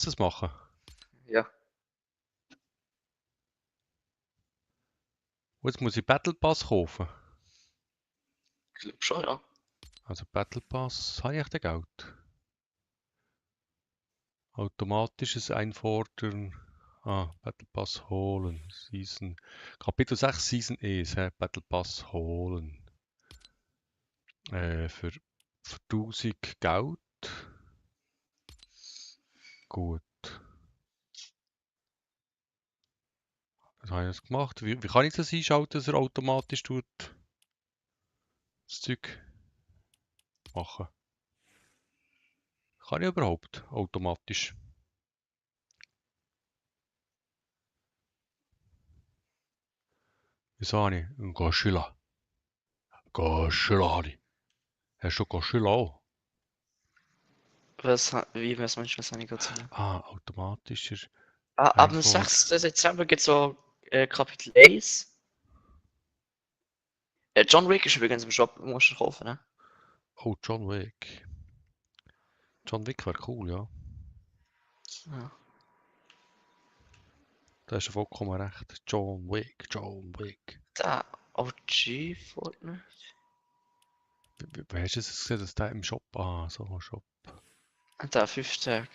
das machen? Ja, Und jetzt muss ich Battle Pass kaufen. ich glaube schon, ja. Also Battle Pass, habe ich den Geld? Automatisches Einfordern. Battle Pass holen. Season. Kapitel 6, Season 1. Battle Pass holen. Für 1000 Geld. Gut. Was habe ich jetzt gemacht? Wie kann ich das einschalten, dass er automatisch tut, das Zeug machen? Kann ich überhaupt automatisch? Wieso habe ich einen Goschilla? Goschilla habe ich. Hast du Goschilla auch? Was meinst du, was habe ich gerade sagen? Automatischer Ab dem Einfordern. 6. Dezember gibt es so Kapitel 1. John Wick ist übrigens im Shop, musst du kaufen, ne? Oh, John Wick. John Wick wäre cool, ja. Ja. Da hast du vollkommen recht. John Wick, John Wick. Der OG Fortnite. Wie hast du es gesehen, dass der im Shop... so ein Shop. Und der 5 Tage.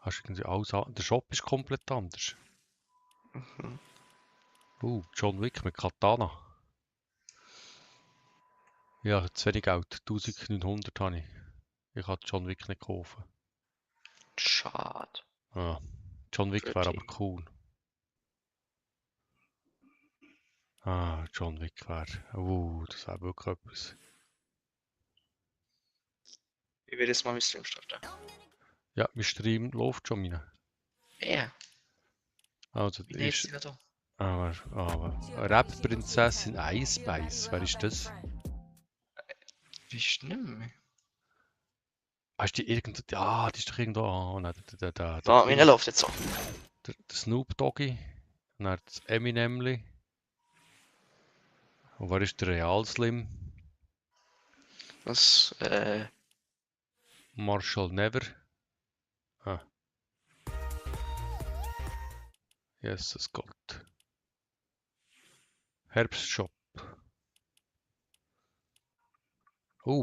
Hast du irgendwie alles an... Der Shop ist komplett anders. Mhm. John Wick mit Katana. Ja, zu wenig Geld. 1900 habe ich. Ich kann John Wick nicht kaufen. Schade. Ja. John Wick wäre aber Pretty. cool. John Wick wäre... das wäre wirklich etwas. Ich will jetzt mal meinen Stream starten. Ja, mein Stream läuft schon rein. Ja, Also, wie nennt sie da? Rap-Prinzessin Ice Spice, wer ist das? Wie ist nicht mehr? Hast du die irgendwo... die ist doch irgendwo... nein, der Da, meine Ding. läuft jetzt so. Der Snoop Doggy. Dann das Eminemli. Und wer ist der Real Slim? Das, Marshall Never. Jesus Gott. Herbstshop.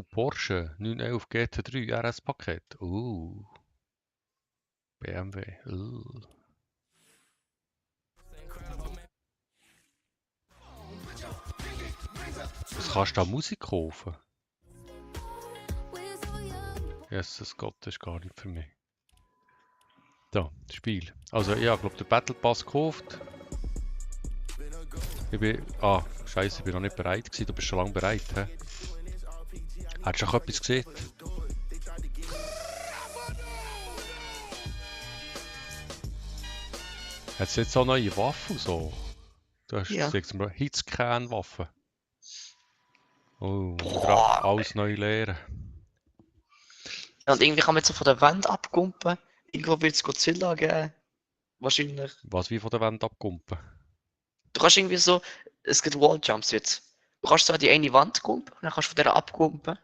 Porsche 911 GT3 RS-Paket. BMW. Was kannst du da Musik kaufen? Jesus Gott, das ist gar nicht für mich. Da, das Spiel. Also, ich habe, glaube den Battle Pass gekauft. Ich bin... Scheiße, ich bin noch nicht bereit gewesen. Du bist schon lange bereit, hä? Hast du schon etwas gesehen? Hat es jetzt auch neue Waffen so? Du hast ja. gesagt, Hitscan-Waffen. Wieder Boah. alles neu lernen. Ja, und irgendwie kann man jetzt so von der Wand abkumpen. Irgendwo wird es Godzilla geben. Wahrscheinlich. Was wie von der Wand abkumpen? Du kannst irgendwie so, es gibt Walljumps jetzt. Du kannst so an die eine Wand kumpen und dann kannst du von der abkumpen.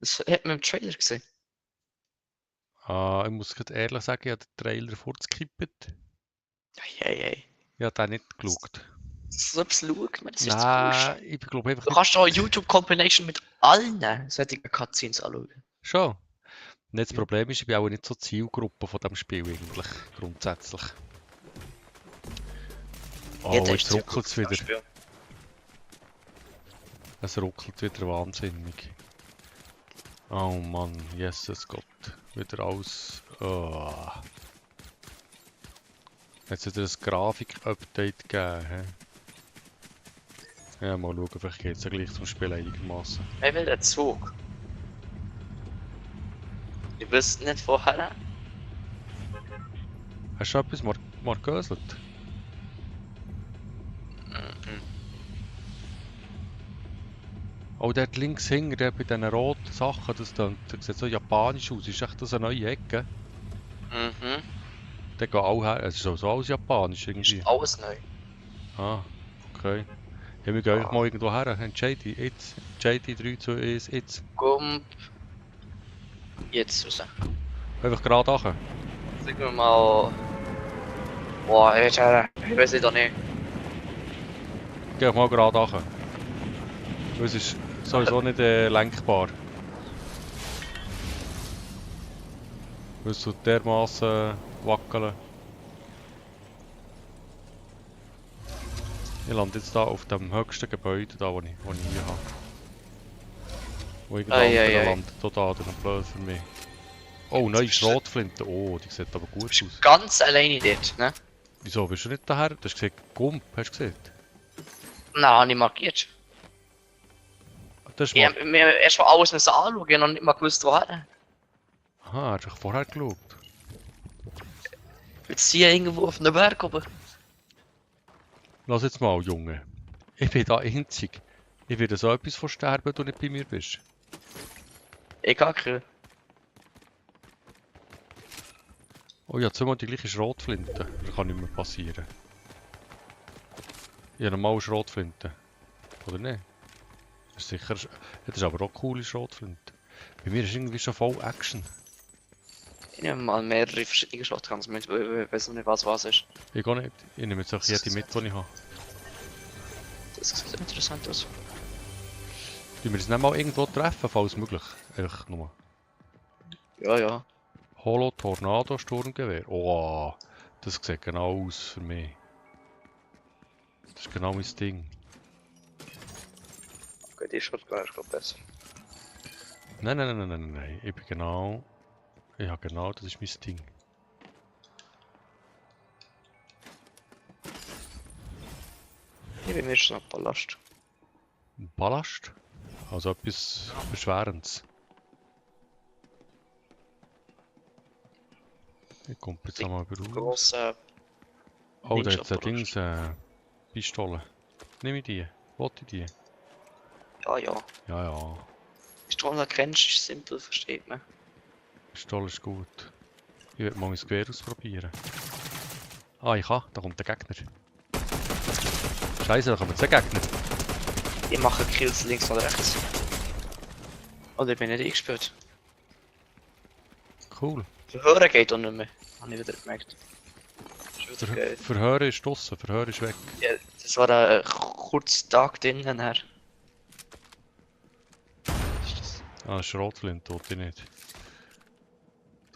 Das hat man im Trailer gesehen. Ich muss gerade ehrlich sagen, ich habe den Trailer vorgeskippt. Hey. Ich habe den nicht geschaut. So etwas schaut man, das ist das Nein, Coolste. ich glaube einfach Du nicht... kannst auch YouTube-Compilation mit allen solchen Cutscenes anschauen. Schon. Und jetzt das Ja. Problem ist, ich bin auch nicht so Zielgruppe von diesem Spiel eigentlich, grundsätzlich. Jeder ist Jetzt ruckelt es wieder. Spiel. Es ruckelt wieder wahnsinnig. Oh Mann, Jesus Gott. Wieder alles... Jetzt hat es ein Grafik-Update gegeben. He? Ja, mal schauen, vielleicht geht es ja gleich zum Spiel einigermaßen. Ich will den Zug. Ich wüsste nicht vorher. Hast du etwas marköselt? Oh, dort links hinten, der bei diesen roten Sachen, das sieht so japanisch aus. Ist echt das eine neue Ecke? Mhm. Der geht auch her. Es ist so alles japanisch irgendwie. Ist alles neu. Okay. Ja, wir gehen mal irgendwo her. Entscheide jetzt. Entscheide 3, 2, 1, jetzt. Kommt jetzt raus. Einfach gerade nachher. Sagen wir mal. Boah, ich weiß nicht auch nicht. Geh mal gerade nachher. Weil es ist sowieso nicht lenkbar. Weil es so dermaßen wackeln. Ich lande jetzt da auf dem höchsten Gebäude, da, wo ich hier habe. Wo irgendein anderer landet, total blöd für mich. Oh, neue Schrotflinte. Oh, die sieht aber gut aus. Ganz alleine dort, ne? Wieso bist du nicht daher? Du hast gesagt, Gump, hast du gesehen? Nein, habe ich markiert. Das ist Ich habe mir erst mal alles anschauen und noch nicht mal gewusst, woher. Aha, hast du vorher geschaut? Jetzt hier irgendwo auf einem Berg oben. Lass jetzt mal, Junge. Ich bin da einzig. Ich werde so etwas von sterben, wenn du nicht bei mir bist. Ich kann keine. Oh ja, zweimal die gleiche Schrotflinte. Das kann nicht mehr passieren. Ich habe normal Schrotflinte. Oder nicht? Das ist sicher. Das ist aber auch eine coole Schrotflinte. Bei mir ist irgendwie schon voll Action. Ich nehme mal mehrere verschiedene Shotguns mit, weil ich weiß noch nicht, was ist. Ich gar nicht. Ich nehme jetzt auch jede mit, die ich habe. Das sieht interessant aus. Tun wir uns nicht mal irgendwo treffen, falls möglich. Einfach nur. Ja, ja. Holo Tornado Sturmgewehr. Oh, das sieht genau aus für mich. Das ist genau mein Ding. Okay, die Shotgun ist glaube besser. Nein. Ich bin genau. Ja, genau, das ist mein Ding. Ich bin mir schon ein Ballast. Ein Ballast? Also etwas Beschwerendes. Ich komme jetzt einmal raus. Grosse. Oh, da hat ein Dings, Pistole. Nehme ich die? Wollte ich die? Ja, ja. Ja. Pistole kennst, ist simpel, versteht man. Pistole ist gut. Ich werde mal mein Gewehr ausprobieren. Ah, ich kann. Da kommt der Gegner. Scheiße, da kommen zwei Gegner. Ich mache Kills links oder rechts. Oder ich bin nicht eingespielt. Cool. Verhören geht auch nicht mehr. Habe ich wieder gemerkt. Ist wieder geil. Verhören ist draussen, Verhören ist weg. Ja, das war ein kurzer Tag drinnen her. Ist das? Ah, Schrotflinte tut ich nicht.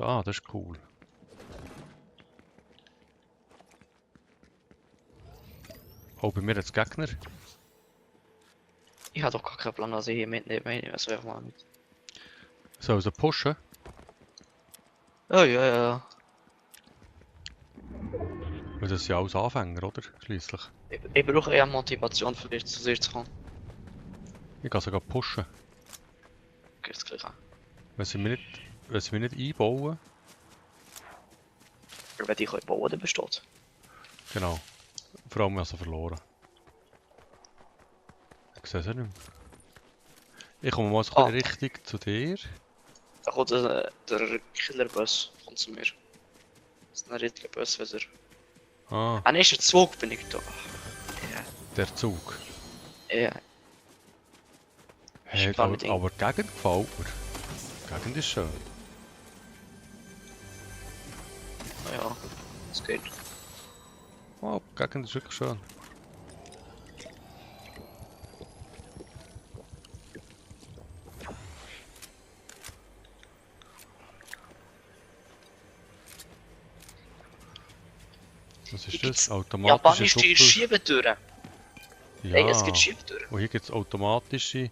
Ah, das ist cool. Oh, bei mir jetzt Gegner. Ich habe doch gar keinen Plan, was ich hier mitnehme. Also ich mal mit. Sollen sie pushen? Oh ja. Weil das sind ja alles Anfänger, oder? Schliesslich. Ich brauche eher Motivation für dich zu dir zu kommen. Ich kann sogar pushen. Okay, das gleiche. Wenn sie mich nicht einbauen. Aber wenn die bauen, dann besteht. Genau. Vor allem also verloren. Ich sehe sie nicht mehr. Ich komme mal so ein bisschen richtig zu dir. Da kommt der Killerbus zu mir. Das ist ein richtiger Bus wieder. Ah, Ah, ist ein Zug, bin ich da. Ja. der Zug. Ja. Hey, Ist gar aber die Gegend gefällt mir. Die Gegend ist schön. Ja, das geht. Oh, die Gegend ist wirklich schön. Was ist das? Automatische Japanische Schiebetüren. Ja. Hey, es gibt Schiebetüren. Und hier gibt es automatische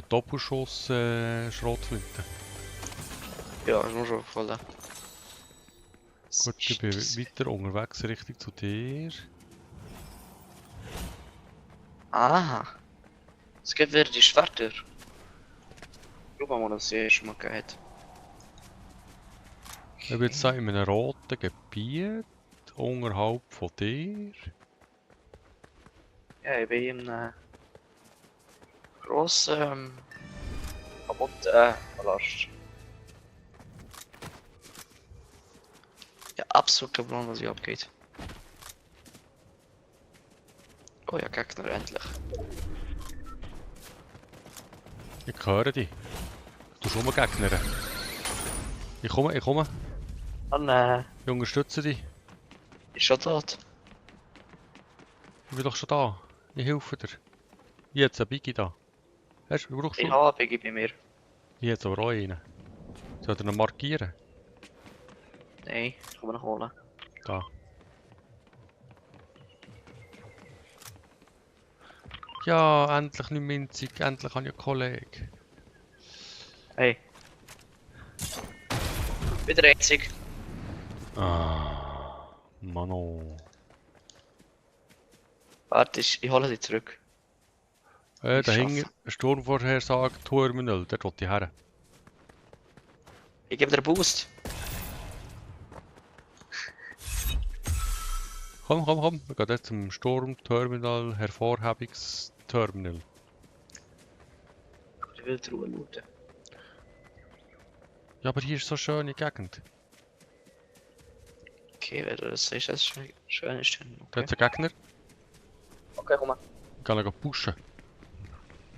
Doppelschuss Schrotflinten. Ja, ist mir schon gefallen. Gut, ich bin weiter unterwegs Richtung zu dir. Aha. Es gibt wieder die Schwerter. Schau mal, das hier schon mal geht. Ich bin jetzt da in einem roten Gebiet, unterhalb von dir. Ja, ich bin in einem grossen kaputten Palast. Ja, absolut kein Plan, was hier abgeht. Oh ja, Gegner, endlich. Ich höre dich. Du schon mal Gegner. Ich komme. Oh nein. Ich unterstütze dich. Ist schon tot. Ich bin doch schon da. Ich helfe dir. Jetzt ein Biggie da. Hast du, brauchst Ich du? habe Biggie bei mir. Ich hätte aber auch einen. Soll ich ihn markieren? Nein, ich komme noch holen. Da. Ja, endlich nicht minzig. Endlich habe ich einen Kollegen. Hey. Wieder einzig. Ah, Mano. Warte, ich hole sie zurück. Da Ich hing schaffe. eine Sturmvorhersage Terminal. Dort will ich her. Ich gebe dir einen Boost. Komm. Wir gehen jetzt zum Sturmterminal, Hervorhebungsterminal. Ich will die Ruhe looten. Ja, aber hier ist so schöne Gegend. Okay, wenn du das siehst, das ist schön ist dann. Da Okay, hat ein Gegner. okay komm mal. Ich kann ihn pushen.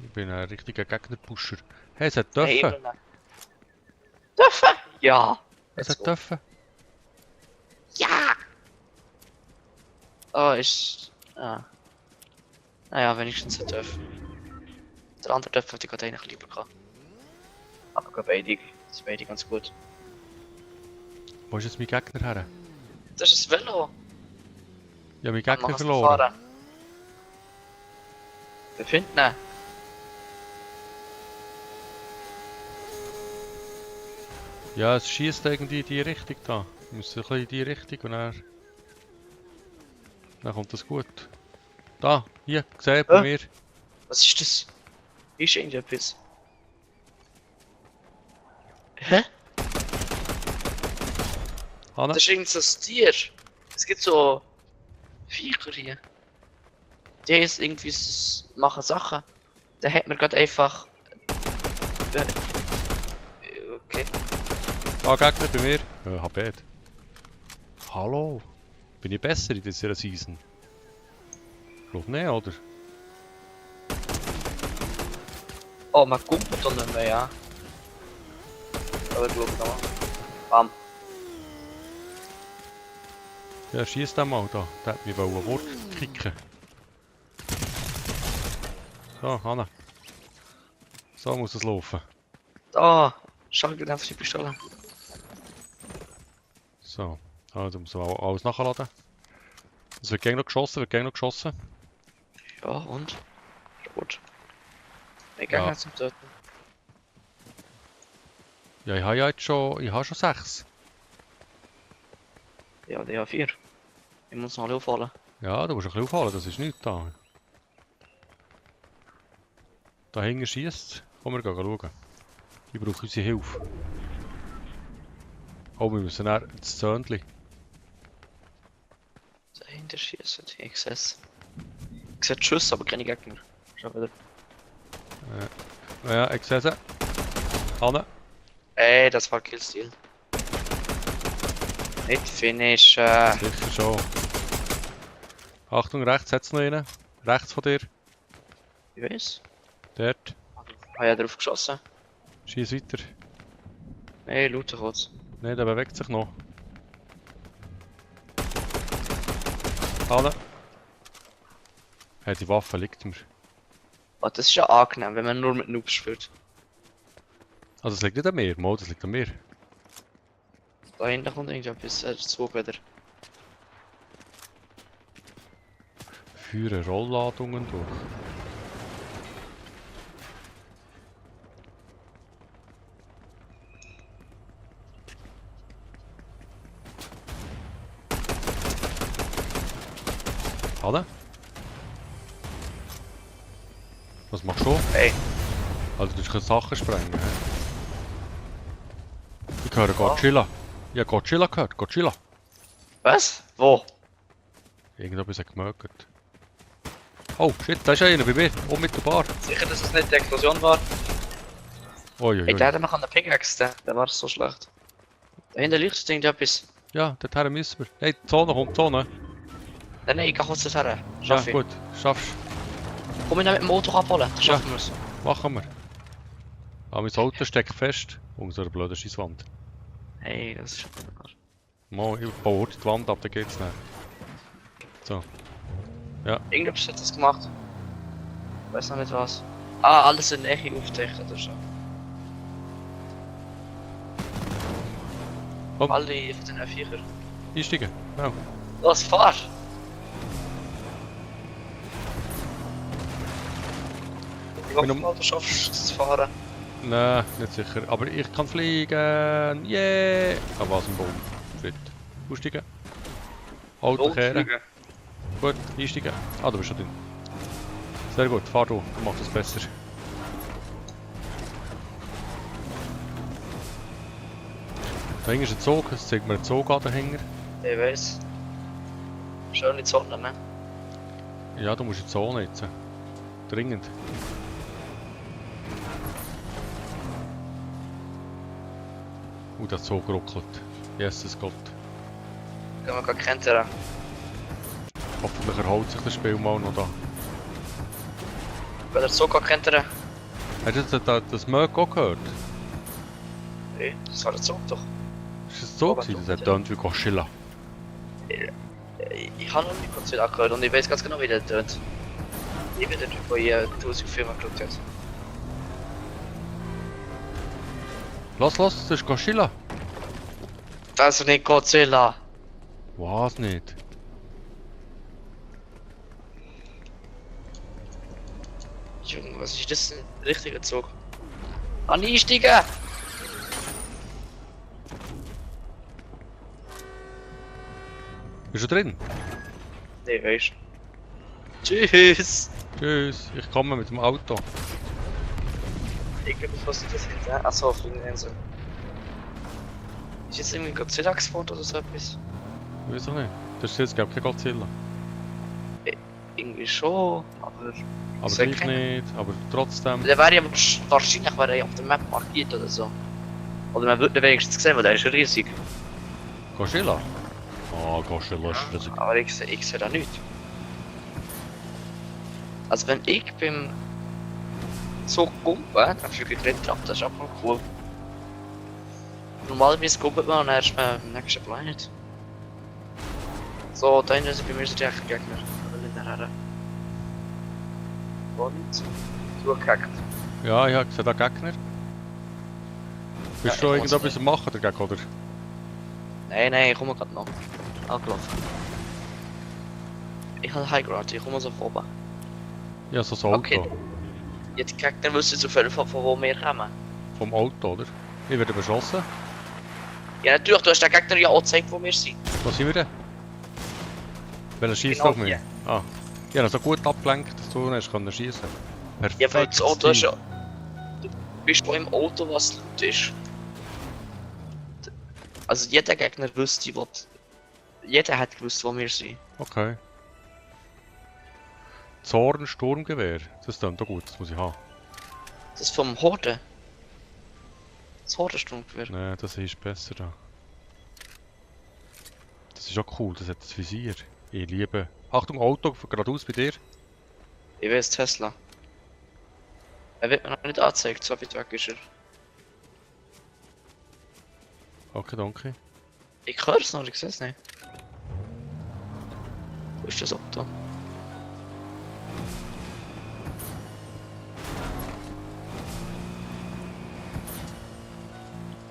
Ich bin ein richtiger Gegnerpusher. Hey, es hat Hey, dürfen. immer noch. Dürfen? Ja. Es Let's hat go. dürfen. Ja! Oh, ist. Ah. Naja, wenigstens ein Dörf. Der andere Dörf hätte ich gerade eigentlich lieber gehabt. Aber gut, beide. Das ist beide ganz gut. Wo ist jetzt mein Gegner her? Das ist das Velo. Ich habe meinen Man Gegner kann es verloren. fahren. Wir finden ihn. Ja, es schießt irgendwie in die Richtung da. Wir müssen ein bisschen in die Richtung und dann kommt das gut. Da, hier, gesehen bei mir. Was ist das? Ist irgendetwas? Hä? Hanne. Das ist irgend so ein Tier. Es gibt so Viecher hier. Die ist irgendwie machen Sachen. Der hat mir gerade einfach. Okay. Ah, Gegner bei mir. Habet. Hallo. Bin ich besser in dieser Season? Ich glaube nicht, oder? Oh, man kumpelt doch nicht mehr, ja. Aber ich glaube noch. Bam. Ja, schießt den mal da. Der hat mich Wurf kicken. So, Hanne. So muss es laufen. Da. Schau dir einfach die Pistole. So. Also muss man alles nachladen. Es wird gegen noch geschossen, Ja, und? Ist gut. Ich gehe Ja. nicht zum Töten. Ja, ich habe ja jetzt schon. Ich habe schon 6. Ja, die haben 4. Ich muss noch aufholen. Ja, du musst ein bisschen aufholen, das ist nichts da. Da hinten schießt. Komm, wir gehen schauen. Ich brauche unsere Hilfe. Oh, wir müssen dann ins Zöndli. Dahinter schießen, ich sehe es. Ich sehe Schuss, aber keine Gegner. Schau wieder. Ja, ich sehe sie. Hanne. Ey, das war Killstil. Nicht finishen. Sicher schon. Achtung, rechts hat es noch einen. Rechts von dir. Ich weiß. Dort. Habe ja drauf geschossen. Schieß weiter. Ey, looten kurz. Nein, der bewegt sich noch. Hanne. Hey, die Waffe liegt mir. Oh, das ist ja angenehm, wenn man nur mit Noobs spielt. Also es liegt nicht an mir, Mo, das liegt an mir. Da hinten kommt irgendetwas, Zug wieder. Führe Rollladungen durch. Hanne? Was machst du? Ey, Also du kannst Sachen sprengen, hä? Ich höre Godzilla. Ich habe Godzilla gehört, Godzilla. was? Wo? Irgendetwas hat gemögert. Oh shit, da ist einer bei mir, unmittelbar. Sicher, dass es nicht die Explosion war? Oi. Ey, der hat mich an der Pickaxe, der war so schlecht. Da hinten liegt irgendetwas. Ja, dorthin müssen wir. Hey, die Zone kommt, Zone. Nein, ich kann kurz dorthin. Ja, Schaff ich. gut, schaffst Komm ich noch mit dem Motor abholen, dann schaffen wir es. Machen wir. Aber mein Auto steckt fest. Unter einer blöden Scheisswand. Hey, das ist schon klar. Mal, ich baue die Wand ab, dann geht's nicht. So. Ja. Irgendjemand hat das gemacht. Ich weiß noch nicht was. Ah, alles in der Nähe aufgedeckt oder so. Komm. Alle von den Viecher. Einsteigen. Ja. Los, fahr! Ich hoffe mal, du schaffst es zu fahren. Nein, nicht sicher. Aber ich kann fliegen. Yeah! Ah, was ein Baum. Fit. Aussteigen. Auto kehren. Gut, einsteigen. Ah, du bist schon drin. Sehr gut, fahr du machst es besser. Da hinten ist ein Zug, es zeigt mir einen Zug an dahinter. Ich weiß. Schön in die Sonne, ne? Ja, du musst in die Zone jetzt. Dringend. Der Zug ruckelt. Jesus Gott. Gehen wir gar kentern. Hoffentlich erholt sich das Spiel mal noch da. Gehen wir so gar kentern? Hast du das Mög auch gehört? Nee, das war der Zug doch. Ist das so gewesen? Das hat tönt wie Godzilla. Ich habe noch nicht Godzilla gehört und ich weiß ganz genau, wie der tönt. Ich bin der Typ, der 1000 Filme geschaut hat. Los, das ist Godzilla. Das ist nicht Godzilla. Was nicht? Junge, was ist das denn? Richtiger Zug. An einsteigen! Bist du drin? Nee, weißt du. Tschüss! Tschüss, ich komme mit dem Auto. Ich glaube, was ist das jetzt? Achso, auf den Insel. Ist jetzt irgendwie Godzilla gespawnt oder so etwas? Weiß ich nicht. Das ist jetzt, glaube ich, kein Godzilla. Irgendwie schon, aber. Aber Sehr gleich klein. nicht, aber trotzdem. Der wäre ja wahrscheinlich wäre er auf der Map markiert oder so. Oder man würde ihn wenigstens sehen, weil der ist riesig. Godzilla? Ah, Godzilla ist riesig. Aber ich sehe da nichts. Also wenn ich beim Zug kumpe, dann fliege ich drin ab, das ist auch cool. Normalerweise kumpelt man und dann ist man am nächsten Planet. So, da hinten sind bei mir so die echten Gegner. Aber nicht nachher. Und? Zugehackt. Ja, ich habe gesehen, da Gegner. Bist Ja, du ich irgendetwas am machen dagegen, oder? Nein, ich komme gerade noch. Angelaufen. Ich habe Highground, ich komme so von oben. Ja, so ein Auto. Okay. Jetzt die Gegner wissen zu viel von wo wir kommen. Vom Auto, oder? Ich werde beschossen. Ja natürlich, du hast den Gegner ja auch gezeigt, wo wir sind. Wo sind wir denn? Welcher schießt Genau auf mich? hier. Ah. Ich habe so gut abgelenkt, dass du nicht schießen kannst. Perfekt. Ja, weil das Auto ist ja... Du bist auch im Auto, was laut ist. Also jeder Gegner wüsste, wo... Jeder hat gewusst, wo wir sind. Okay. Zorn Sturmgewehr. Das klingt doch gut, das muss ich haben. Das ist vom Horde. Das Horde-Sturmgewehr. Nein, das ist besser da. Das ist auch cool, das hat das Visier. Ich liebe... Achtung, Auto, geradeaus bei dir. Ich weiß Tesla. Er wird mir noch nicht angezeigt, so weit weg ist er. Okay, danke. Ich höre es noch, ich sehe es nicht. Wo ist das Auto?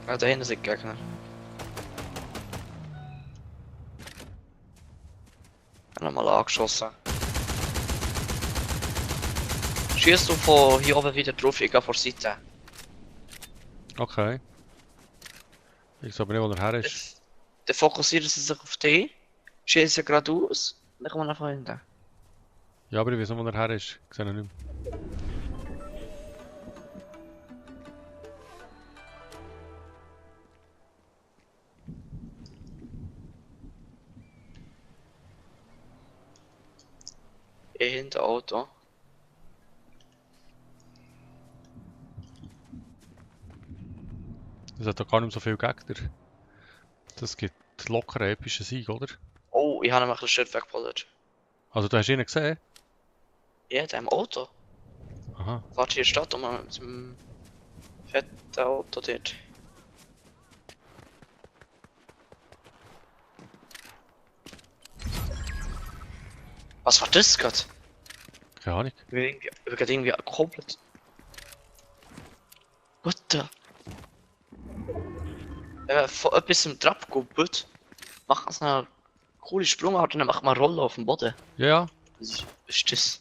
Ah, da hinten sind Gegner. Nochmal angeschossen. Schießt du von hier oben wieder drauf, ich gehe von der Seite. Okay. Ich weiß aber nicht, wo er her ist. Dann fokussieren sie sich auf dich, schießen geradeaus, dann kommen wir nach hinten. Ja, aber ich weiß nicht, wo er her ist. Ich sehe ihn nicht mehr. Hinter Auto. Es hat doch gar nicht mehr so viele Gegner. Das gibt locker einen epischen Sieg, oder? Oh, ich habe ihm ein bisschen Schild weggebolert. Also du hast ihn gesehen? Ja, der im Auto. Aha. Warte, hier steht mal mit dem fetten Auto dort. Was war das gerade? Keine Ahnung. Ich bin gerade irgendwie komplett. What the? Wenn man von etwas im Trab guckt, macht man so eine coole Sprungart und dann macht man Rolle auf dem Boden. Ja, ja. Was ist das?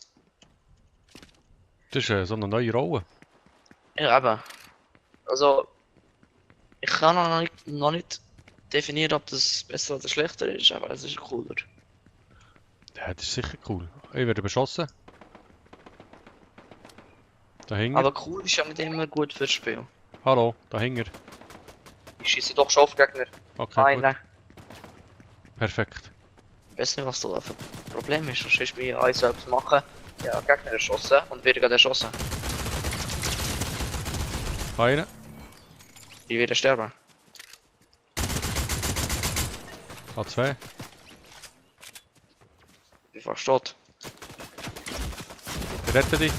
Das ist so eine neue Rolle. Ja, eben. Also, ich kann noch nicht definieren, ob das besser oder schlechter ist, aber es ist cooler. Ja, das ist sicher cool. Ich werde beschossen. Dahinter. Aber cool ist ja nicht immer gut fürs Spiel. Hallo, dahinter. Ich schieße doch schon auf Gegner. Okay, gut. Nein. Perfekt. Ich weiß nicht, was da für ein Problem ist. Sonst ist mir alles selbst machen. Ja, Gegner erschossen und wieder gerade erschossen. Einer. Ich werde sterben. A2. Ich war tot. Rette dich.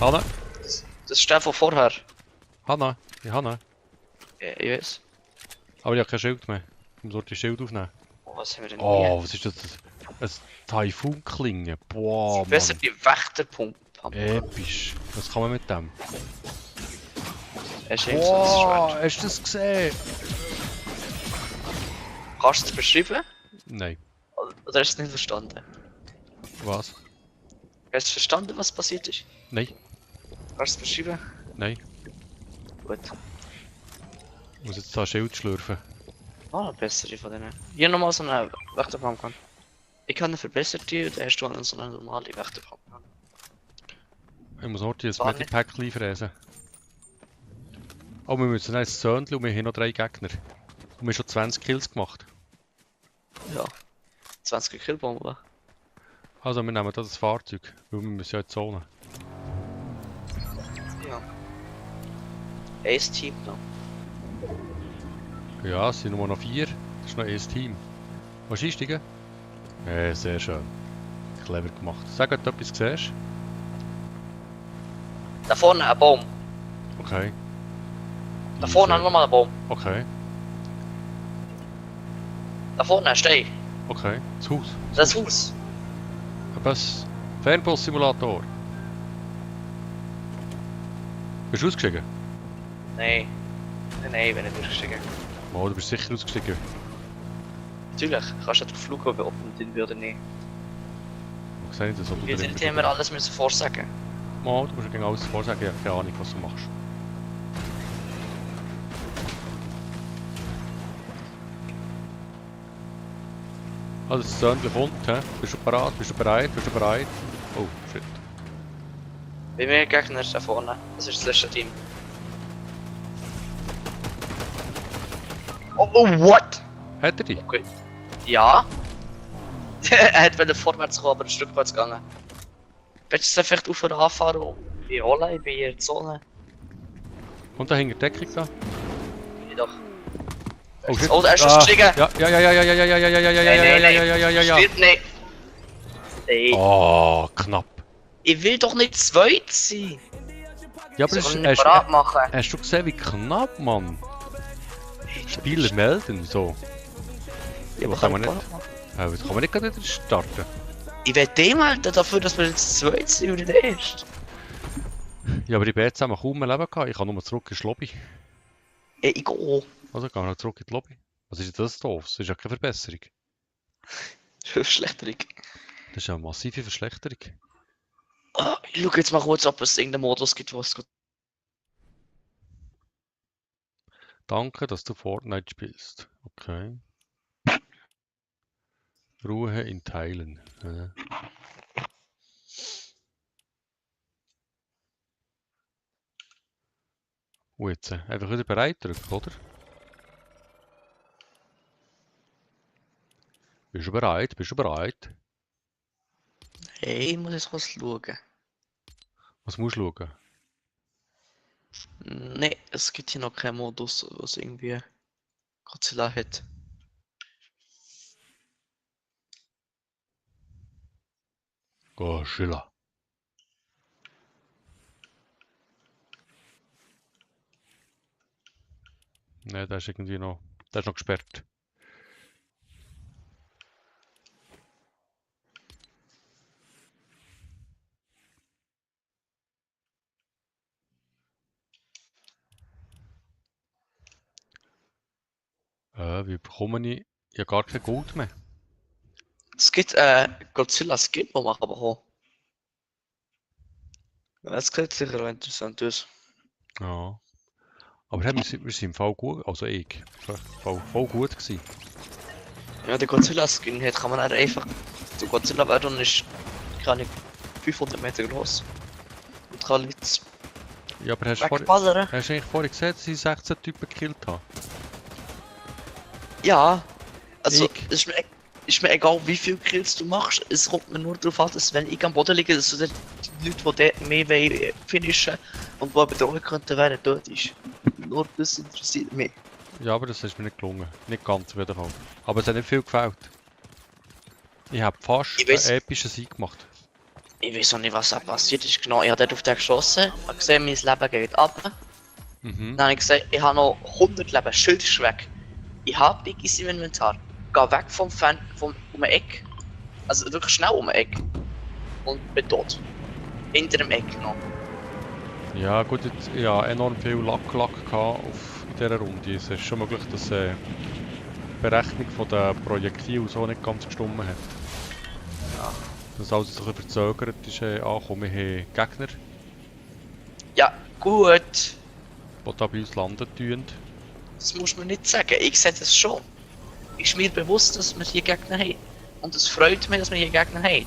Hanna. Das ist der von vorher. Hanna. Ich habe. Ja, ich weiß. Aber ich habe kein Schild mehr. Ich muss das Schild aufnehmen. Oh, was haben wir denn Oh, was ist das? Ein Taifun-Klinge. Boah, hier? Besser Mann. die Wächterpumpe. Episch. Was kann man mit dem? Es ist irgendwie so ein Boah, Schwert. hast du das gesehen? Kannst du es beschreiben? Nein. Oder hast du es nicht verstanden? Was? Hast du verstanden, was passiert ist? Nein. Kannst du es beschreiben? Nein. Gut. Ich muss jetzt da ein Schild schlürfen. Ah, eine bessere von denen. Hier nochmal so eine Wächterpumpe. Ich kann eine verbesserte und dann hast du so eine normale Wächterpumpe. Ich muss heute ein War nicht. Medipack fräsen. Oh, wir müssen noch ein Zöndchen und wir haben noch 3 Gegner. Und wir haben schon 20 Kills gemacht. Ja. 20 Killbomben. Also wir nehmen da das Fahrzeug, weil wir müssen ja in die Zone. Ja. Ace Team noch. Ja, es sind nur noch 4. Das ist noch ein Team. Was ist einsteigen? Sehr schön. Clever gemacht. Sag, ob du etwas siehst. Da vorne ein Baum. Okay. Da vorne nochmal ein Baum. Okay. Da vorne ein Stein. Okay. Das Haus. Das Haus. Was? Fernbus-Simulator. Bist du ausgestiegen? Nein. Nein, wenn ich durchgestiegen. Oh, du bist sicher ausgestiegen. Natürlich, kannst du den Flug beobachten oder nicht. Ich sehe nicht, dass du Wir drin sind immer alles müssen vorsagen. Oh, du musst ja genau alles vorsagen, ich habe keine Ahnung, was du machst. Also das Zöndchen kommt, hä? Bist du bereit? Bist du bereit? Bist du bereit? Oh, shit. Bei mir Gegner da vorne. Das ist das letzte Team. Oh, what? Hat er dich? Okay. Ja. Er hat wieder vorwärts kommen, aber ein Stück weit gegangen. Willst du es einfach auf anfahren und ich rolle, ich bin hier in der Zone. Und da hängt die Deckung da? Ich doch. Oh shit. Oh, da ist schon gestiegen. Ja, ja, ja, ja, ja, ja, ja, ja, ja, ja, ja, ja, ja, ja, ja, ja, ja, ja, ja. Stirb nicht. Ey, Oh, knapp. ich will doch nicht zweit sein. Ja, aber Ich soll das mich nicht bereit machen. hast du gesehen, wie knapp, Mann? Spieler melden, so. Ja, Was kann man nicht? Das kann man nicht gerade wieder starten. Ich will den melden dafür, dass wir jetzt zweit sind und nicht erst. Ja, aber die Bäts haben kaum mehr Leben gehabt. Ich kann nur zurück in die Lobby. Ja, ich gehe. Also gehen wir zurück in die Lobby. Was ist denn das doof? Das ist ja keine Verbesserung. Verschlechterung. Das ist ja eine massive Verschlechterung. Ah, ich schau jetzt mal kurz, ob es irgendeinen Modus gibt, was gut. Danke, dass du Fortnite spielst. Okay. Ruhe in Teilen. Und jetzt einfach wieder bereit drücken, oder? Bist du bereit? Bist du bereit? Hey, ich muss jetzt was schauen. Was musst du schauen? Nee, es gibt hier noch keinen Modus, was irgendwie Godzilla hat. Oh, Schiller. Ne, der ist irgendwie noch. Der ist noch gesperrt. Wie bekomme ich... Ich habe gar kein Gold mehr. Es gibt Godzilla Skin, wo man bekommen. Das sieht sicher interessant aus. Ja. Aber hey, wir sind im Fall gut, also ich, voll gut gewesen. Ja, der Godzilla Skin hat kann man nicht einfach. Der Godzilla wird und ist keine Ahnung, 500 Meter groß. Und kann Leute Ja, aber hast du wegballern. eigentlich vorhin gesehen, dass ich 16 Typen gekillt habe? Ja, also Ich? ist mir egal wie viel Kills du machst, es kommt mir nur darauf an, dass wenn ich am Boden liege, dass du die Leute, die dort mehr wollen, finishen und die bedrohen könnten, werden tot ist. Nur das interessiert mich. Ja, aber das ist mir nicht gelungen. Nicht ganz auf jeden Fall. Aber es hat nicht viel gefällt. Ich habe fast Ich weiss- einen epischen Sieg gemacht. Ich weiß auch nicht, was da passiert ist. Genau, ich habe dort auf den geschossen, habe gesehen, mein Leben geht ab. Mhm. Dann habe ich gesagt, ich habe noch 100 Leben, Schild ist weg. Ich habe Biggies im Inventar. Geh weg vom um ein Eck. Also wirklich schnell um ein Eck. Und bin tot. Hinter dem Eck noch. Ja gut, jetzt, ich habe enorm viel Lack gehabt auf dieser Runde. Es ist schon möglich, dass die Berechnung von der Projektil so nicht ganz gestimmt hat. Ja. Dass alles ein bisschen verzögert ist angekommen. Wir haben Gegner, Ja, gut. die da bei uns landen tun. Das muss man nicht sagen. Ich sehe das schon. Ist mir bewusst, dass wir hier Gegner haben. Und es freut mich, dass wir hier Gegner haben.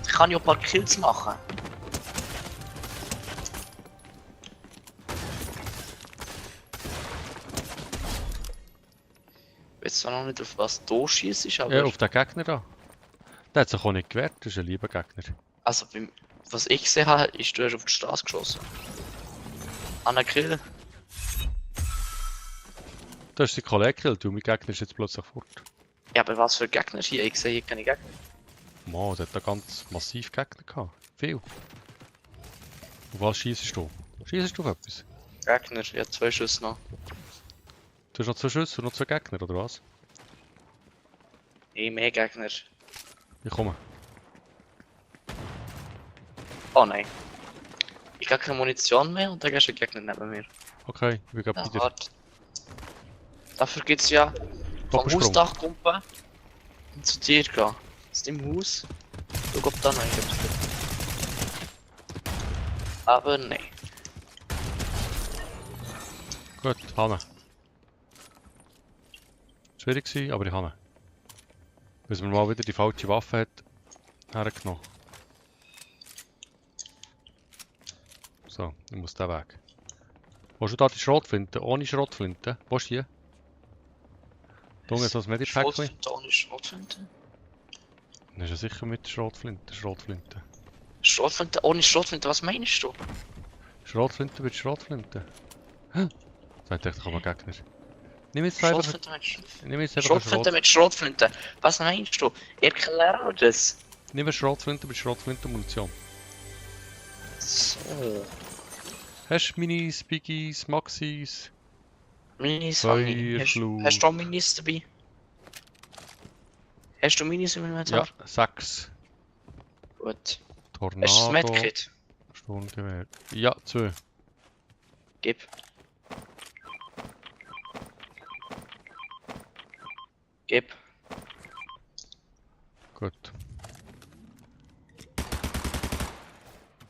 Ich kann ja ein paar Kills machen. Ich weiß zwar noch nicht, auf was du schießt, aber. Ja, auf den Gegner da. Der hat sich auch nicht gewehrt, das ist ein lieber Gegner. Also, was ich gesehen habe, ist, du hast auf die Straße geschossen. An der Kill. Da ist die Kollege gekillt und mein Gegner ist jetzt plötzlich fort. Ja, aber was für Gegner hier? Ich sehe hier keine Gegner. Mann, der hat da ganz massiv Gegner gehabt. Viel. Auf was schießt du? Schießt du auf etwas? Gegner, ja, 2 Schüsse noch. Du hast noch 2 Schüsse und noch 2 Gegner, oder was? Nee, mehr Gegner. Ich komme. Oh nein. Ich habe keine Munition mehr und da ist ein Gegner neben mir. Okay, ich bin gerade Ja, bei dir. warte. Dafür gibt's ja vom Doppelsprung. Hausdach kumpen und zu dir gehen. Ist im Haus? Schau ob da noch irgendwas gibt. Aber nein. Gut, Hanne. Schwierig gewesen, aber ich habe. Bis man mal wieder die falsche Waffe hat hergenommen. So, ich muss den Weg. Wo hast du da die Schrotflinte? Ohne Schrotflinte? Wo ist die? Dunge, so ein Medipackchen? Schrotflinte? Das ist ja sicher mit Schrotflinte. Schrotflinte? Ohne Schrotflinte, was meinst du? Schrotflinte mit Schrotflinte. Hä? Sagt echt, da kommen Gegner. Nimm jetzt einfach... Schrotflinte Nimm jetzt einfach Schrotflinte mit Schrotflinte. Was meinst du? Erklär mir das. Nimm eine Schrotflinte mit Schrotflinte-Munition. So. Hast du Minis, Biggies, Maxis? Minis habe ich. Feuerflut. Hast du auch Minis dabei? Hast du Minis im Inventar? Ja, 6. Gut. Hast du das Tornado. Medkit? Sturmgewehr. Ja, 2. Gib. Gib. Gut.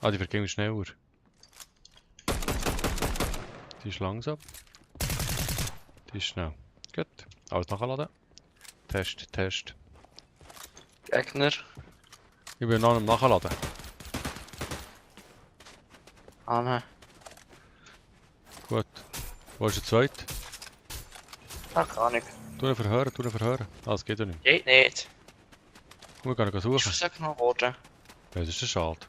Ah, die vergehen schneller. Die ist langsam. Die ist schnell. Gut. Alles nachladen. Test. Gegner. Ich bin noch am Nachladen. Anne. Gut. Wo ist der zweite? Ach, gar nicht. Tu ihn verhören. Ah, das geht ja nicht. Geht nicht. Wir gehen ihn Ist suchen. versagen worden. Ja, das ist ja schade.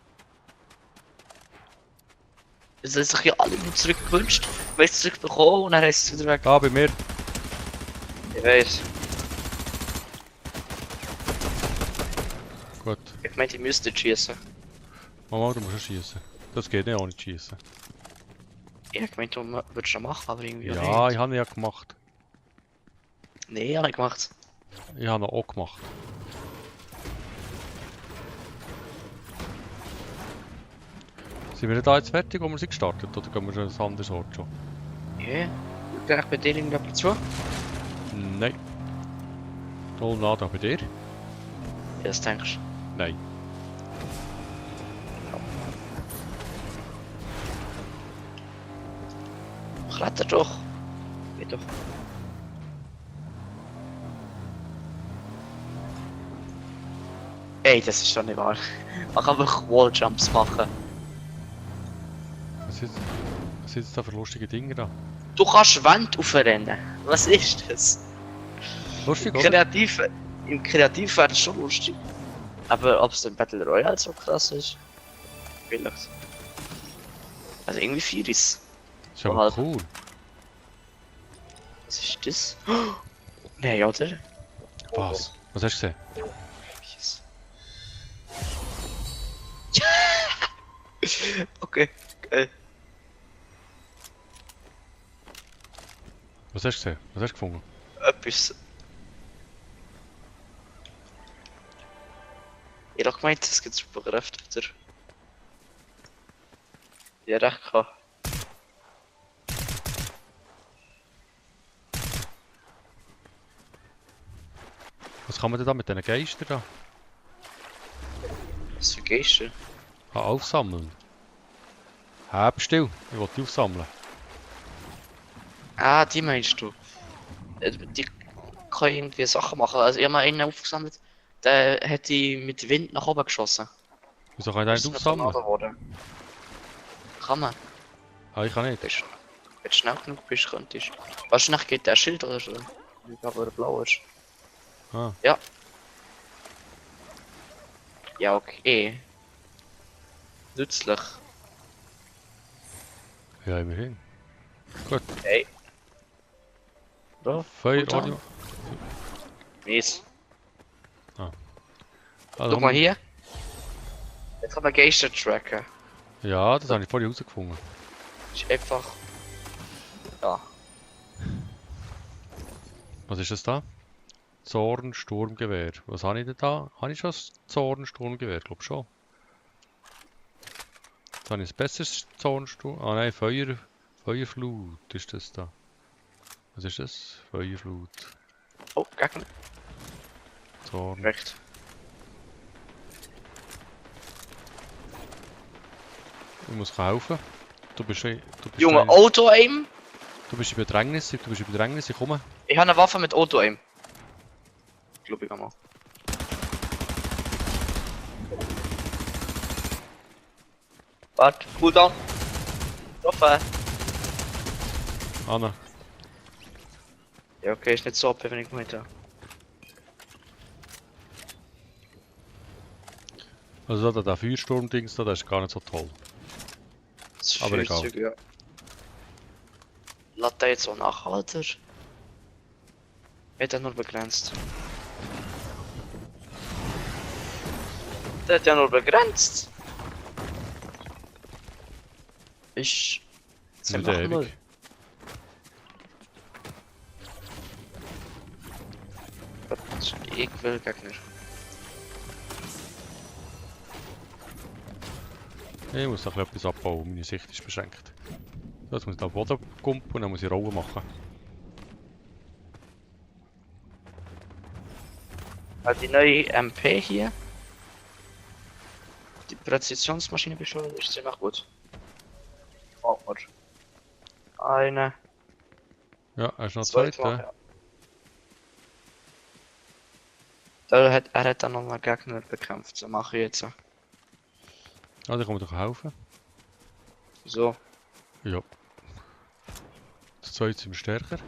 Es haben sich ja alle nicht zurückgewünscht. Wir haben es zurückbekommen und dann ist es wieder weg. Da, bei mir. Ich weiß. Gut. Ich meinte, ich müsste schießen. Mama, du musst ja schießen. Das geht nicht ohne schießen. Ich meinte, du würdest schon machen, aber irgendwie auch Ja, nicht. ich habe ihn ja gemacht. Nee, ich habe nicht gemacht. Ich habe ihn auch gemacht. Sind wir da jetzt fertig, wo wir sie gestartet? Oder gehen wir schon ein anderes Ort schon? Ja, ich bin bei dir irgendjemand zu. Nein. Null nada bei dir? Ja, das denkst Nein. du? Kletter doch. Geh doch. Ey, das ist doch nicht wahr. Man kann wirklich Walljumps machen. Was sind jetzt da für lustige Dinge da? Du kannst Wände aufrennen. Was ist das? Lustig, oder? Im Kreativ wäre das schon lustig. Aber ob es im Battle Royale so krass ist? Vielleicht. Also irgendwie viel ist. Das ist aber cool. Was ist das? Oh, nein, oder? Was? Was hast du gesehen? Yes. Okay, geil. Was hast du gesehen? Was hast du gefunden? Etwas. Ich hab gemeint, es gibt Superkräfte wieder. Ja, recht kann. Was kann man denn da mit diesen Geistern da? Was für Geister? Ah, aufsammeln. Heb still, ich will die aufsammeln. Ah, die meinst du? Die kann irgendwie Sachen machen. Also ich habe mal einen aufgesammelt, der hat die mit Wind nach oben geschossen. Wieso kann ich Das den ist nicht ein Tornado aufsammeln? geworden. Kann man. Ah, ich kann nicht. Wenn du schnell genug bist, könntest du. Wahrscheinlich geht der Schild oder so. Ich glaube, er blau ist. Ah, Ja. Ja, okay. Nützlich. ja, immerhin. Gut. Hey. Bro, Feuer, gut an. Audio. Mies. Also, Guck mal hier. Jetzt kann man Geister tracken. Ja, das habe ich vorhin herausgefunden. Ist einfach. Ja. Was ist das da? Zornsturmgewehr. Was habe ich denn da? Habe ich schon das Zornsturmgewehr? Ich glaube schon. Jetzt habe ich ein besseres Zornsturm... Ah nein, Feuerflut ist das da. Was ist das? Feuerflut. Oh, Gegner. Zorn. Recht. Ich muss kaufen. Du bist Junge, ein- Auto-Aim? Du bist in Bedrängnis, ich komme. Ich habe eine Waffe mit Auto-Aim. Glaube ich einmal. Warte, Cooldown. Waffe. Anna. Ja, okay, ist nicht so OP, wenn ich gemeint habe. Also da, der Feuersturm-Dings da, der ist gar nicht so toll. Das ist Aber viel egal. Zeug, ja. Lädt der jetzt so nach, Alter? Hat er nur begrenzt. Der hat ja nur begrenzt. Ich. Nicht ewig. Ich will Gegner. Ich muss noch etwas abbauen, meine Sicht ist beschränkt. So, jetzt muss ich da Boden kumpen und dann muss ich Rollen machen. Die neue MP hier. Die Präzisionsmaschine beschleunigt ist ziemlich gut. Oh, warte. Eine. Ja, er ist noch Zwei. zweite. Er hat dann noch einen Gegner bekämpft. So mache ich jetzt. Also ich kann mir doch helfen. So. Ja. Das zweite sind wir stärker.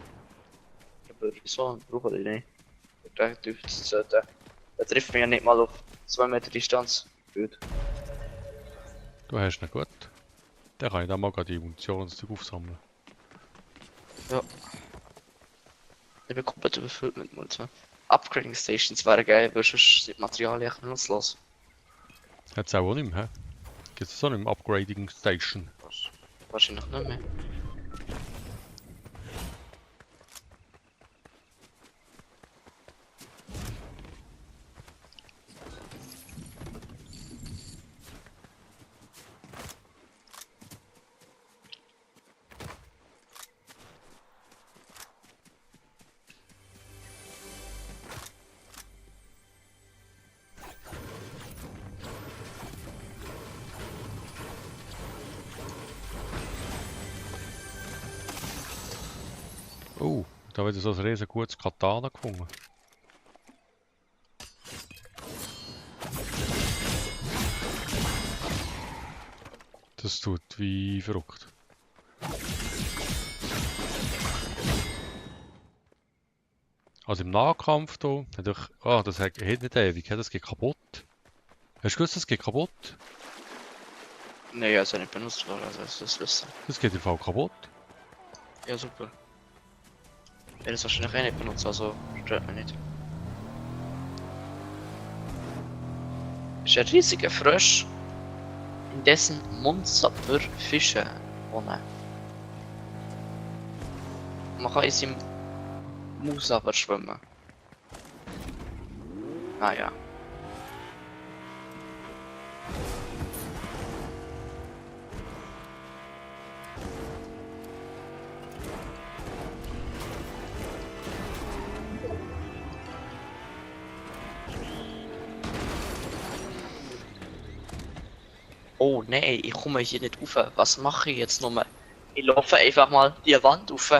Aber so brauche ich nicht. Der trifft mich ja nicht mal auf 2 Meter Distanz. Gut. Du hast ihn gut. Dann kann ich dann mal gerade die Munitionszeug aufsammeln. Ja. Ich bin komplett überfüllt mit Munition. Upgrading Stations wäre geil, weil sonst sind die Materialien echt nutzlos. Hat es auch nicht mehr, hä? Gibt es so nicht mehr Upgrading Station? Wahrscheinlich nicht mehr. Da habe ich so ein riesen gutes Katana gefunden. Das tut wie verrückt. Also im Nahkampf da, das hat nicht ewig, das geht kaputt. Hast du gewusst, das geht kaputt? Nee, also nicht benutzt worden, also das wissen. Das geht im Fall kaputt. Ja, super. Ja, das wahrscheinlich eh nicht benutzt, also stört mich nicht. Ist ein riesiger Frosch, in dessen Mundsappler Fische wohnen. Man kann in seinem Mundsappler schwimmen. Naja. Oh nee, ich komme hier nicht rauf. Was mache ich jetzt nochmal? Ich laufe einfach mal die Wand rauf.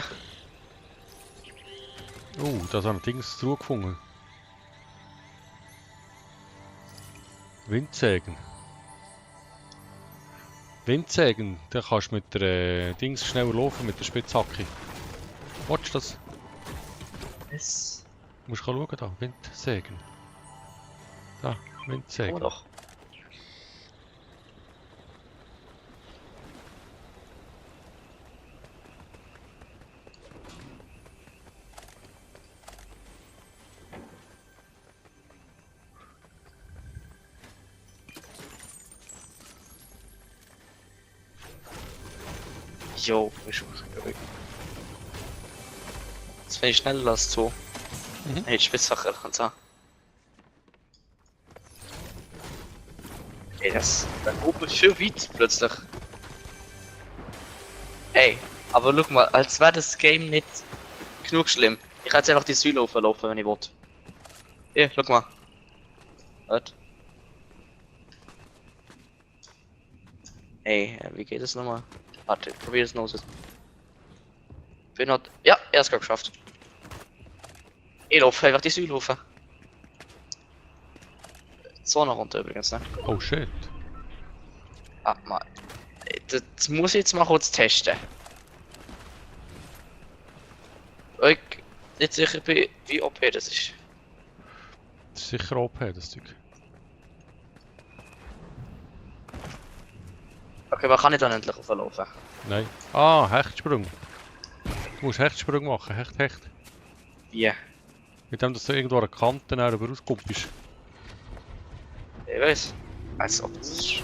Da haben wir Dings zurückgefunden. Windsägen. Windsägen, da kannst du mit der Dings schneller laufen, mit der Spitzhacke. Watch das? Was? Du musst schauen da, Windsägen. Da, Oh Windsägen. doch. Jo, ich muss zurück. Jetzt wenn ich schneller als so. Hey, Spitzhache kannst du. Ey, das. Dann oben ist viel weit plötzlich. Ey, aber guck mal, als wäre das Game nicht genug schlimm. Ich kann jetzt einfach die Säule auflaufen, wenn ich will. Hier, guck mal. Warte. Ey, wie geht es nochmal? Warte, probier es noch. Bin not. Ja, er ist gerade geschafft. Ich laufe einfach die Säule rauf. So noch runter übrigens, ne? Oh shit. Ah, mal. Das muss ich jetzt mal kurz testen. Ich nicht sicher bin, wie OP das ist. Das ist sicher OP, das Zeug. Okay, man kann ich dann endlich auflaufen. Nein. Ah, Hechtsprung. Du musst Hechtsprung machen, Hecht. Wie? Mit dem, dass du irgendwo an der Kante rauskommst. Ich weiß. Als ob das ist.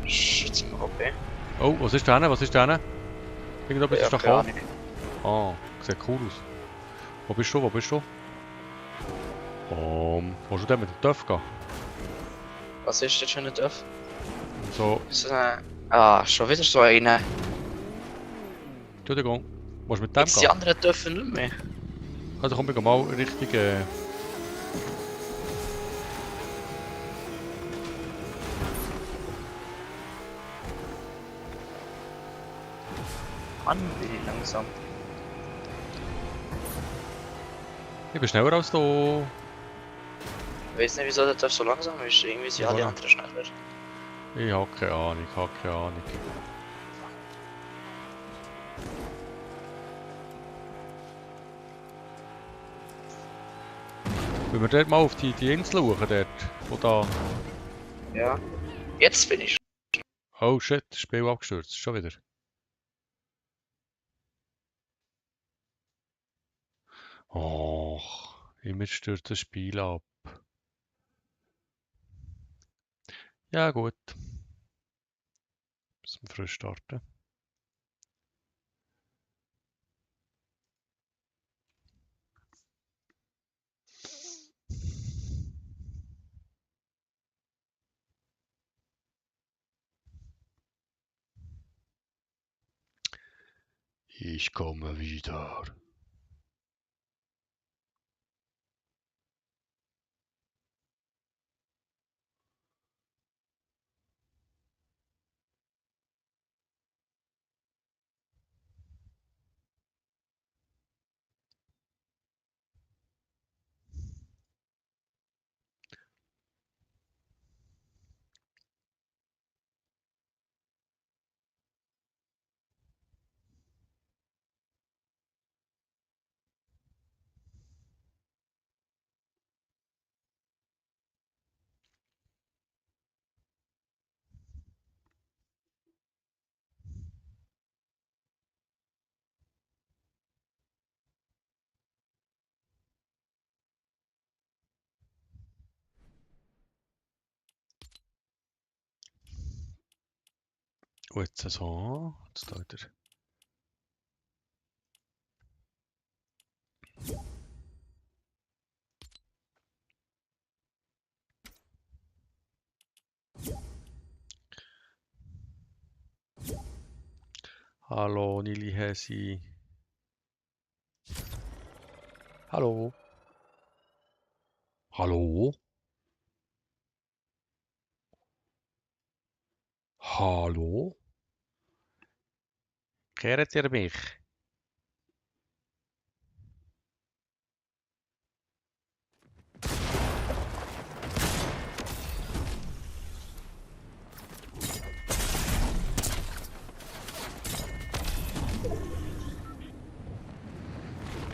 Schütze mal OP. Oh, was ist da hinten? Was ist da hinten? Irgendetwas ist da keine gekommen. Ahnung. Ah, sieht cool aus. Wo bist du? Wo bist du? Willst du denn mit dem Töff gehen? Was ist das für ein Dörf? So, Ah, schon wieder so eine. Entschuldigung. Willst du mit dem Jetzt die gehen? anderen dürfen nicht mehr. Also komm, wir gehen mal Richtung... Mann, bin ich langsam. Ich bin schneller als du. Ich weiß nicht, wieso der Dörf so langsam ist. Irgendwie sind Ja, alle voilà. anderen schneller. Ich habe keine Ahnung, Wenn wir dort mal auf die Insel schauen, dort, wo da... Ja. Jetzt bin ich. Oh shit, das Spiel abgestürzt, schon wieder. Och, immer stürzt das Spiel ab. Ja gut. Müssen wir frisch starten. Ich komme wieder. Und jetzt so. Jetzt da wieder. Hallo, Nili Hesi. Hallo. Hallo? Hallo? Kehrt ihr mich?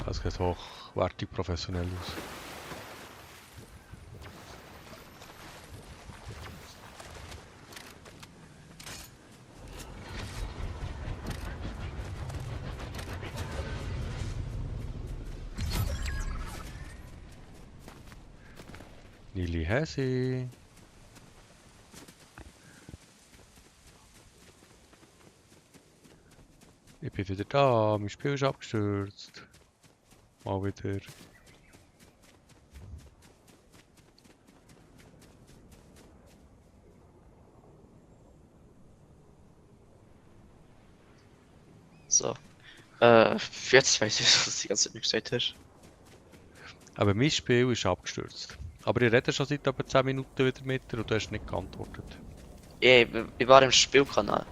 Das sieht hochwertig professionell aus. Nili Hesi. Ich bin wieder da, mein Spiel ist abgestürzt. Mal wieder. So. Jetzt weiß ich, was du die ganze Zeit nicht gesagt hast. Aber mein Spiel ist abgestürzt. Aber ich rede schon seit etwa 10 Minuten wieder mit dir und du hast nicht geantwortet. Ja, ich war im Spielkanal.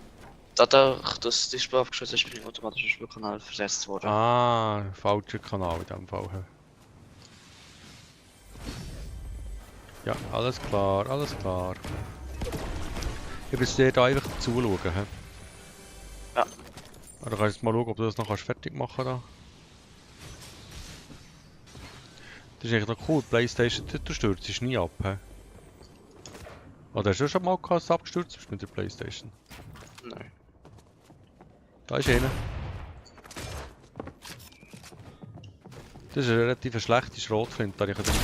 Dadurch, dass das Spiel abgeschlossen ist, bin ich automatisch im Spielkanal versetzt worden. Ah, falscher Kanal in dem Fall. Ja, alles klar, alles klar. Ich bin dir da einfach zuschauen. He? Ja. Dann kannst du jetzt mal schauen, ob du das noch fertig machen kannst. Das ist eigentlich noch cool, PlayStation, du stürzt nie ab. He? Oder hast du schon mal gehabt, dass du abgestürzt bist mit der PlayStation? Nein. Da ist einer. Das ist eine relativ schlechte Schrotflinte, da ich den Druck.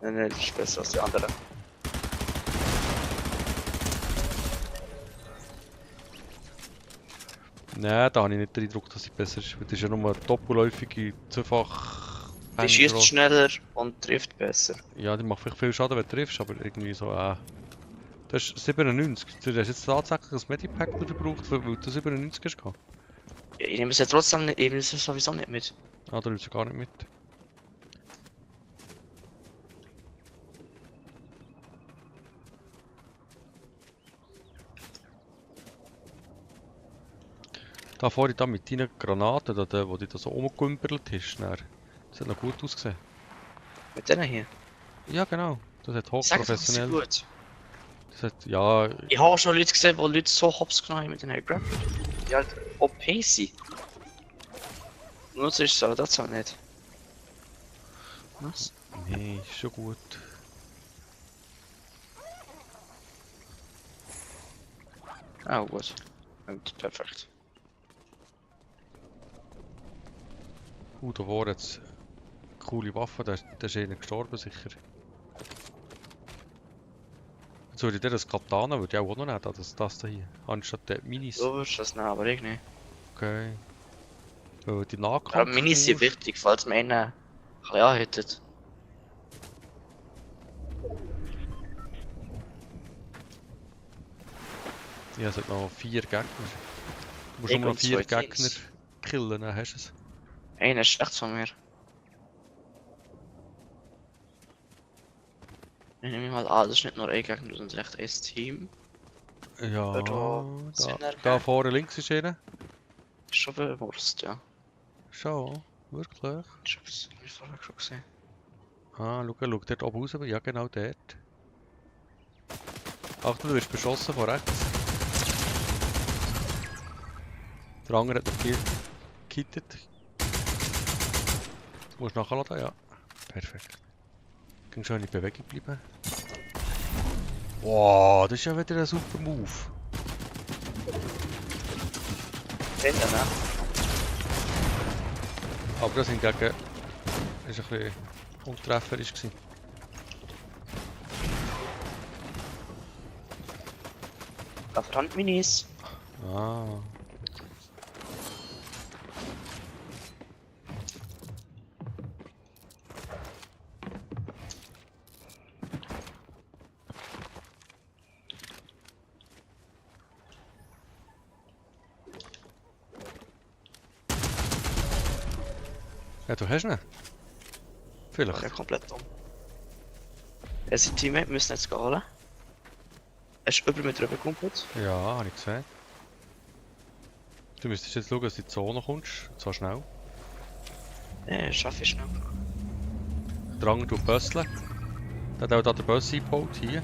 Nein, das ist besser als die anderen. Nein, da habe ich nicht den Eindruck, dass sie besser ist. Das ist ja nur eine doppelläufige, zweifach. Die schießt schneller und trifft besser. Ja, die macht vielleicht viel Schaden, wenn du triffst, aber irgendwie so, Du hast 97. Du hast jetzt tatsächlich ein Medipack, das du brauchst, weil du 97 hast gehabt. Ja, ich nehme es ja trotzdem nicht, ich nehme es sowieso nicht mit. Ah, da nimmst du gar nicht mit. Da vorhin da mit deinen Granaten, da, wo du da so rumgekümpelt hast, das hat noch gut ausgesehen. Mit denen hier. Ja, genau. Das hat Sag doch, das ist hochprofessionell. gut. Das hat, ja, Ich habe schon Leute gesehen, die Leute so hops genommen haben mit den Grappler. Die halt OP sind. Nur so ist es aber das auch nicht. Was? nee, ist schon gut. Ah, gut. Und perfekt. Da war jetzt coole Waffe, da ist einer gestorben sicher. Jetzt würde ich dir das Katana würde ich auch noch nehmen, das da hier, anstatt der Minis. Du würdest das nehmen, aber ich nicht. Okay. Die Aber Nahkampf. Minis sind wichtig, falls man einen ein bisschen anhittet. Ja, es hat noch 4 Gegner. Du musst Ich nur noch und 4 zwei Gegner Teams. killen, dann hast du es. Einer ist rechts von mir. Ich nehme mal an, das ist nicht nur ein Gegner, sondern echt ein Team. Ja, Sinn da ergeben. vorne links ist einer. Ist schon bewusst, ja. Schon, wirklich. Ich hab's irgendwie vorher schon gesehen. Ah, schau dort oben raus, ja genau dort. Achtung, du wirst beschossen von rechts. Der andere hat noch gekittet. Du musst nachladen, ja. Perfekt. Ging schon in die Bewegung bleiben. Wow, das ist ja wieder ein super Move. Den dann, ne? Aber das hingegen ist ein bisschen untrefferisch gewesen. Dafür haben die Minis. Ah. Ja, du hast ihn. Ja, Vielleicht. komplett dumm. Ja, sein Teammate müssen jetzt gehen. Er ist über mit drüber gekumpelt. Ja, habe ich gesehen. Du müsstest jetzt schauen, dass du in die Zone kommst. Und zwar schnell. Ja, schaffe ich schnell. Drang du Bösseln. Der hat auch da den Bus eingebaut, hier.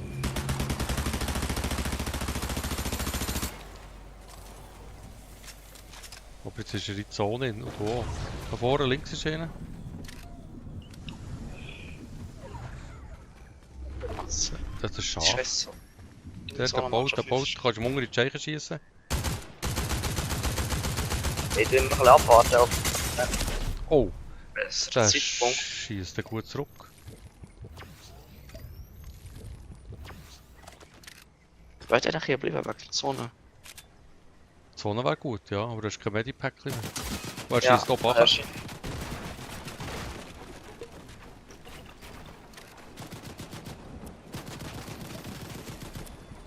Aber jetzt ist er in die Zone in. Und wo? Da vorne links ist einer. Was? Das ist ein Schaf. Scheiße. Der baut, da kannst du ihm unter die Scheiche schießen. Ich will noch ein bisschen abwarten auf Oh, besseren der Zeitpunkt. schießt gut zurück. Wollt ihr hier bleiben wegen der Zone? Die Zone wäre gut, ja, aber du hast kein Medipack mehr. Oh, er Ja, schießt oben er runter. schießt.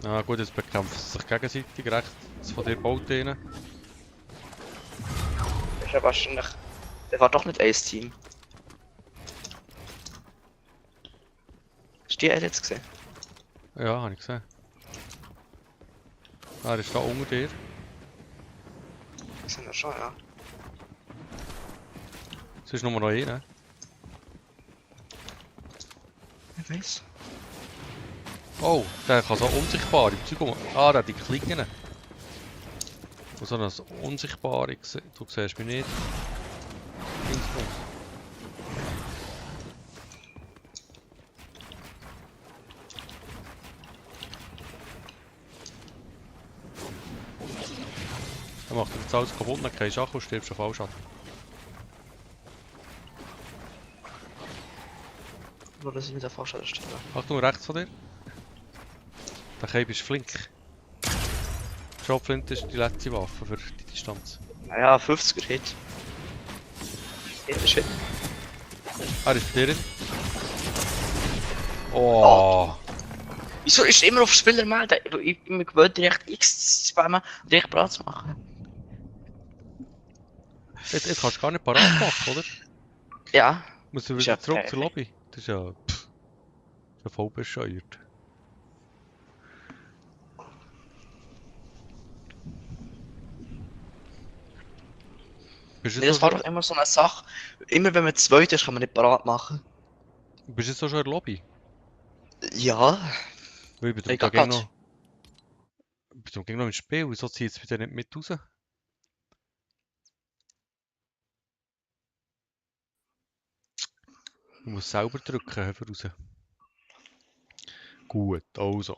Ah gut, jetzt bekämpfen sie sich gegenseitig rechts von dir baut rein. Ist ja wahrscheinlich. Der war doch nicht Ace-Team. Hast du die jetzt gesehen? Ja, habe ich gesehen. Ah, er ist da unter dir. Das sind ja schon, ja. Es ist nur noch einer. Ich weiß. Oh, der kann so unsichtbare Zeug um. Ah, der hat die Klingen. Und so ein unsichtbare, du siehst mich nicht. Dingsbums. Er macht jetzt alles kaputt, dann kein Schach und stirbst auf Fallschaden. Nur, dass ich mit der Fahrschale stehe. Achtung, rechts von dir. Der Cape ist flink. Die Schrotflinte ist die letzte Waffe für die Distanz. Naja, 50er Hit. Hit ist Hit. Er ist bei dir. Oh. Wieso ist er immer auf Spieler melden? Ich bin mir gewöhnt, direkt X zu spammen und direkt Brat zu machen. Jetzt kannst du gar nicht parat machen, oder? Ja. Muss er Ist wieder ja zurück zur perfekt. Lobby. Das ist ja, ja voll bescheuert. Bist du Nee, jetzt das auch war schon, doch immer so eine Sache. Immer wenn man zweit ist, kann man nicht parat machen. bist du jetzt auch schon in der Lobby? Ja. Weil ich bin Ich da geh gegen grad. noch, ich bin da gegen noch im Spiel, wieso zieht es wieder nicht mit raus? Du musst selber drücken, hör raus. Gut, also.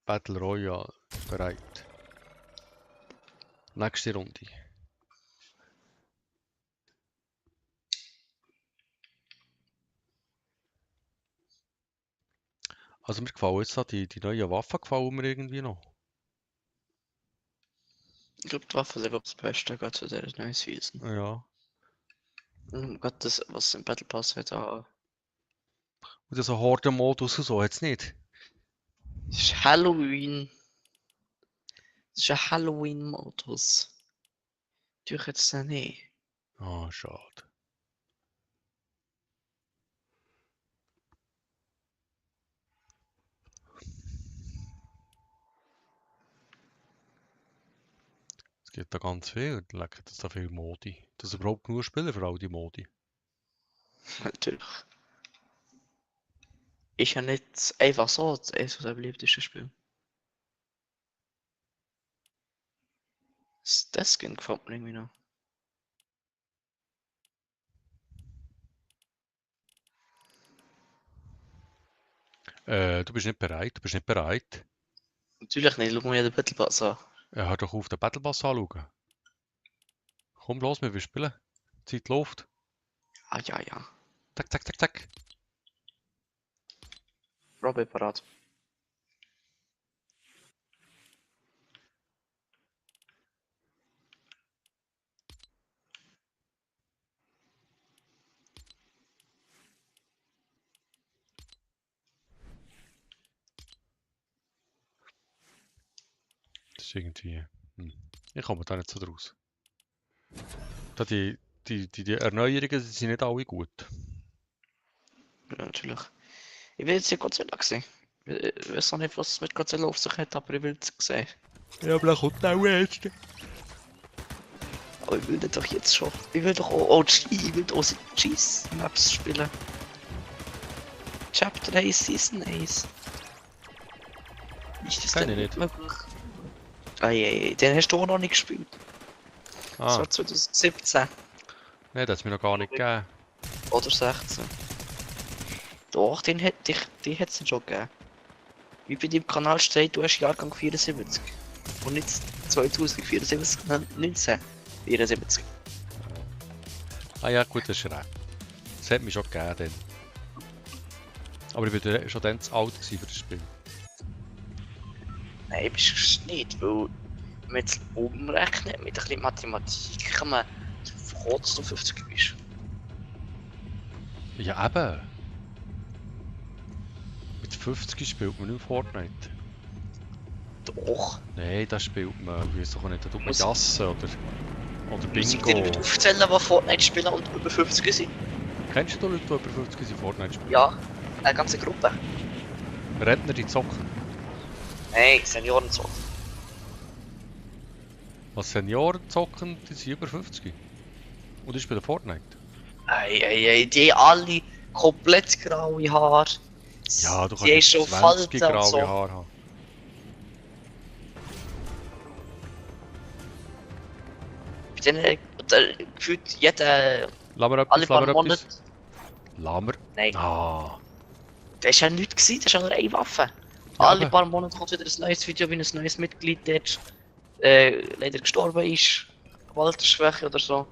Battle Royale, bereit. Nächste Runde. Also mir gefallen jetzt da die neuen Waffen gefallen mir irgendwie noch. Ich glaube, die Waffe ist einfach das Beste, gerade zu der neuen Season. Ja. Gerade das, was im Battle Pass wird, auch. Und so Horde-Modus und so, jetzt nicht. Das ist Halloween. Das ist ein Halloween-Modus. Tue ich jetzt nicht. Ah, schade. Es gibt da ganz viel, dann lecken das da viel Modi. Dass überhaupt genug spielen für all die Modi. Natürlich. Ist ja nicht einfach so eines der beliebtesten Spiele. Das Skin gefällt mir irgendwie noch. Du bist nicht bereit, du bist nicht bereit. Natürlich nicht, schau mir den Battle Pass an. Hör doch auf, den Battle Pass anschauen. Komm los, wir wollen spielen. Die Zeit läuft. Ah, ja, ja. Zack, zack, zack, zack. Robby parat. ist irgendwie... Ich komme da nicht so draus. Da die Erneuerungen sind nicht alle gut. Ja, natürlich. Ich will jetzt hier Godzilla sehen. Ich weiß noch nicht, was es mit Godzilla auf sich hat, aber ich will es sehen. Ja, aber dann kommt auch erst. Aber ich will das doch jetzt schon. Ich will doch auch OG, ich will auch Cheese Maps spielen. Chapter 1, Season 1. Ist das Kenn denn ich nicht. möglich? Ei, den hast du auch noch nicht gespielt. Das Ah, war 2017 nein, das hat es mir noch gar nicht gegeben. oder 16. Doch, den hat es schon gegeben. Wie bei deinem Kanal steht, du hast Jahrgang 74. Und nicht 2074, sondern 1974. Ah ja, gut, das ist recht. Das hat mich schon gegeben dann. Aber ich war schon dann zu alt gewesen für das Spiel. Nein, bist du nicht, weil wenn man jetzt umrechnet mit ein bisschen Mathematik, kann man davon dass du 50 bist. Ja, eben. Mit 50 spielt man nicht Fortnite. Doch. Nein, das spielt man, ich weiß auch nicht, da tut man Muss- Jassen oder Muss ich dir nicht Bingo. aufzählen, die Fortnite spielen und über 50 sind? Kennst du Leute, die über 50 sind Fortnite spielen? Ja, eine ganze Gruppe. Rentner, die zocken. Nein, Senioren so. Was Senioren zocken, die sind über 50. Und die spielen Fortnite. Ei, die alle komplett graue Haare. Ja, du Die kannst schon nicht 20 Falten und graue so. Haare haben. Bei denen, gefühlt jeder, Lass mir alle etwas, paar lass mir Monate. etwas. Lass mir. Nein, Ah, das war ja nichts gewesen, das ist ja nur eine Waffe. Ja, Alle aber- paar Monate kommt wieder ein neues Video, wie ein neues Mitglied dort leider gestorben ist. Altersschwäche oder so.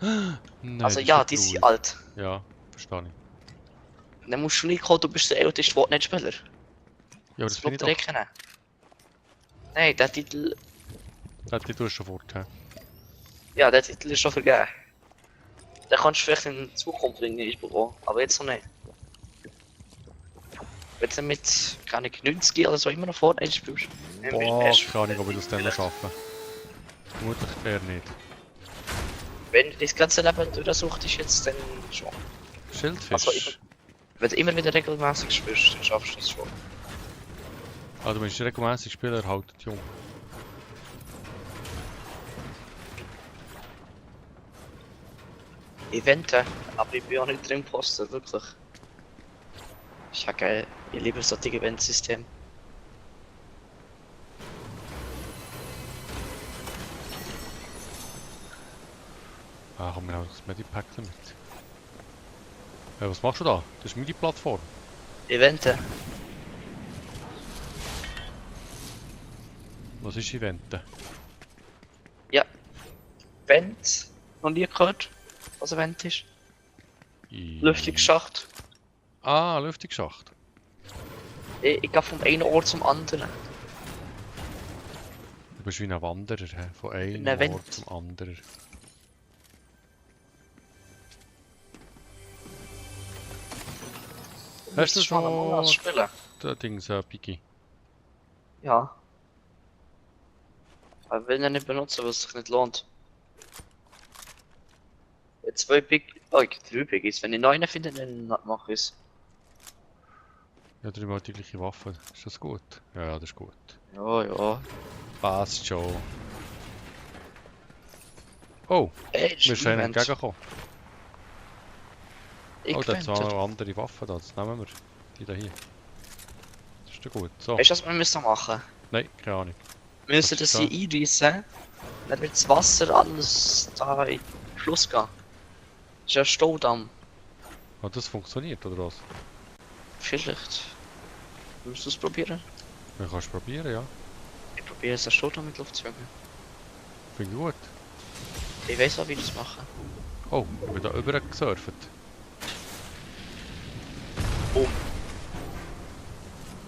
nein, Also das ja, ist die so sind traurig. alt. Ja, verstehe ich. Dann musst du nicht kommen, du bist der älteste Fortnite-Spieler. Ja, aber das Das bin ich wird doch. kennen. Nein, der Titel. Das tust du schon fort. He? Ja, der Titel ist schon vergeben. Den kannst du vielleicht in Zukunft irgendwie bekommen, aber jetzt noch nicht. Wenn du mit, keine Ahnung, 90 oder so immer noch Fortnite spielst. dann Boah, bist du- keine Ahnung, ob ich das dann noch schaffe. Vermutlich eher nicht. Wenn du das ganze Leben durchsucht ist jetzt, dann schon. Schildfisch. Also, wenn du immer wieder regelmäßig spielst, dann schaffst du das schon. Ah, du meinst, regelmäßig Spieler halten jung. Eventen, aber ich bin auch nicht drin gepostet, wirklich. Ich sage, ich liebe solche Eventsystem. Ah, komm, wir haben das Medipack damit. Was machst du da? Das ist meine Plattform. Eventen, Was ist Eventen? Event, noch nie gehört, was Event ist. Lüftungsschacht. Ah, Lüftungsschacht. Ich gehe vom einen Ort zum anderen. Du bist wie ein Wanderer, he? Von einem Event. Ort zum anderen. Hast du Müsstest mal schon- normal spielen? Das Ding ist Piki. Ja. Aber ich will ihn nicht benutzen, weil es sich nicht lohnt. Jetzt 2 Pig. Oh, ich habe 3 Piggies. Wenn ich 9 finde, dann mache ich es. Ja, dreimal die gleiche Waffe. Ist das gut? Ja, das ist gut. Ja. Passt schon. Oh, Ey, wir sind ihnen entgegengekommen. Ich Oh, da hat finde. noch andere Waffen da. Das nehmen wir. Die da hier. Das ist doch gut. So. Weißt du, was wir müssen machen? Nein, keine Ahnung. Wir müssen Was das ist hier einreissen. Dann wird das Wasser alles da in den Fluss gehen. Das ist ein Staudamm. Hat das funktioniert oder was? Vielleicht. Willst du es probieren? Man kann es probieren, ja. Ich probiere es, einen Staudamm mit Luft zu fangen. Finde ich gut. Ich weiß auch, wie ich das mache. Oh, ich bin da über gesurft.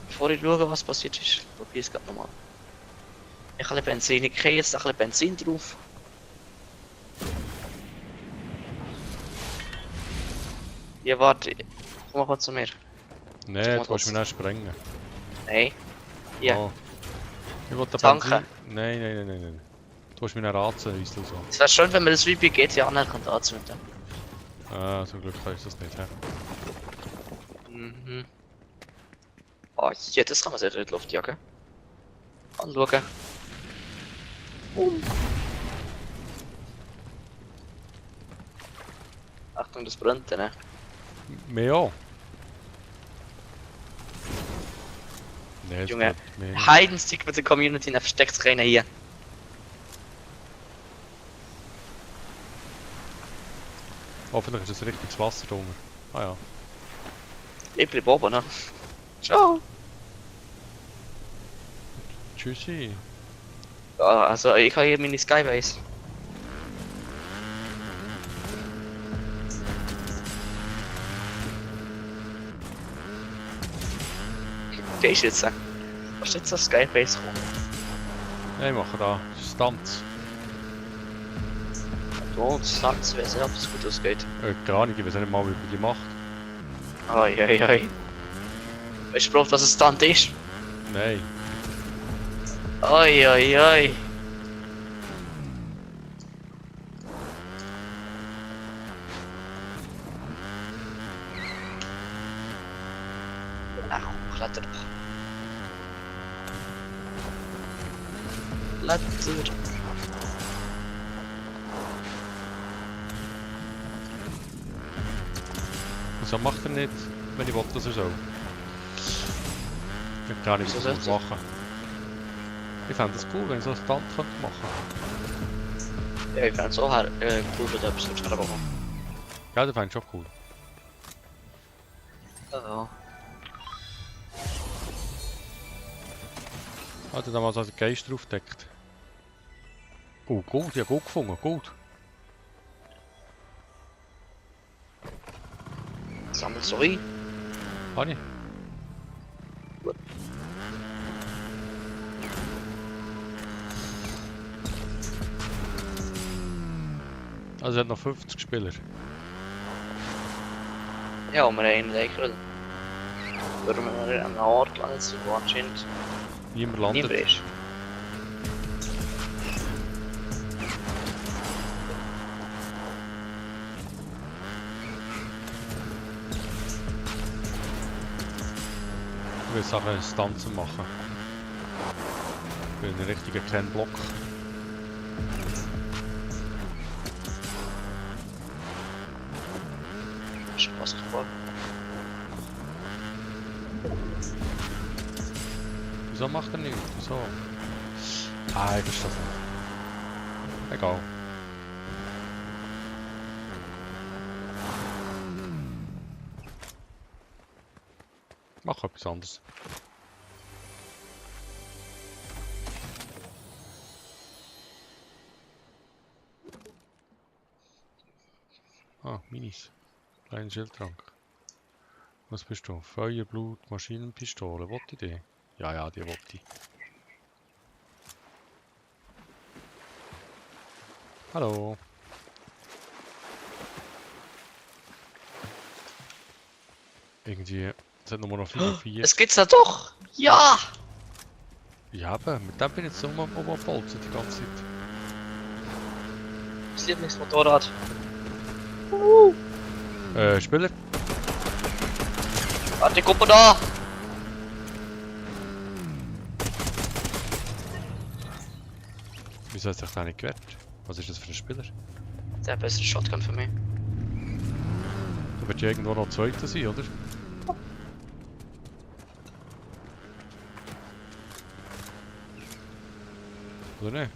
Bevor ich schaue, was passiert ist, probiere ich es gerade nochmal. Ich habe ein bisschen Benzin, ich kriege jetzt ein bisschen Benzin drauf. Ja, warte. Komm mal zu mir. Nein, jetzt willst du mich nicht sprengen. Nein. Ja. Oh. Ich wollte Tanken. Benzin. Nein. Du hast mir einen Ratzen, weißt du so. Es wäre schön, wenn man das wie bei GTA nicht anzünden kann. Ah, zum Glück ist das nicht, hä? Mhm. Oh, hier, das kann man sehr in die Luft jagen. Anschauen. Achtung, das brennt, ne? Mehr auch. Nee, das Junge, brennt mehr nicht. Heidenstick mit der Community, da versteckt sich einer hier. Hoffentlich ist es richtiges Wasser drunter. Ah ja. Ich bleib oben, ne? Ciao! Tschüssi. Ja, also ich habe hier meine Skybase. Der ist jetzt. Was ist jetzt das Skybase rum? Ja, ich mache da Stunts. Oh, das sagt wäre sehr, ob es gut ausgeht. Keine Ahnung, ich weiß nicht mal, wie man die macht. Oi. Weißt du überhaupt, was ein Stunt ist? Nein. Oi. Ach, kletter doch. Kletter. Wieso macht er nicht, wenn ich will, dass er soll? Ich habe gar nicht, Wieso was ich sollte machen. Ich fände es cool, wenn ich so einen Stunt könnte machen. Ja, ich fände es auch cool, wenn du etwas machen. Ja, das fände ich schon cool. Ja. Hat er damals als Geist draufgedeckt? Oh, Gold, ja, Gold gefunden, Gold. Sammelst du ein? Habe ich? Gut. Also er hat noch 50 Spieler. Ja, um einen Deckel. Würden wir an einem Ort landen, wo anscheinend Niemand landet. niemand ist. Ich will Sachen Stunts machen. Ich will einen richtigen kleinen Block. Spaß geworden. Wieso macht er nicht? Wieso? Ah, ich verstehe das nicht. Egal. Ich mache etwas anderes. Ah, Minis. Kleiner Schildtrank. Was bist du? Feuerblut, Maschinenpistole. Wollte ich die? Ja, die wollte ich. Hallo. Irgendwie, es hat nur noch 4. Es geht's da doch! Ja! Ja, aber mit dem bin ich jetzt so am Bolzen die ganze Zeit. Das Lieblingsmotorrad. Spieler? Warte, guck mal da! Wieso hat sich der nicht gewehrt? Was ist das für ein Spieler? Der beste Shotgun für mich. Da wird ja irgendwo noch Zweiter sein, oder? Oder nicht?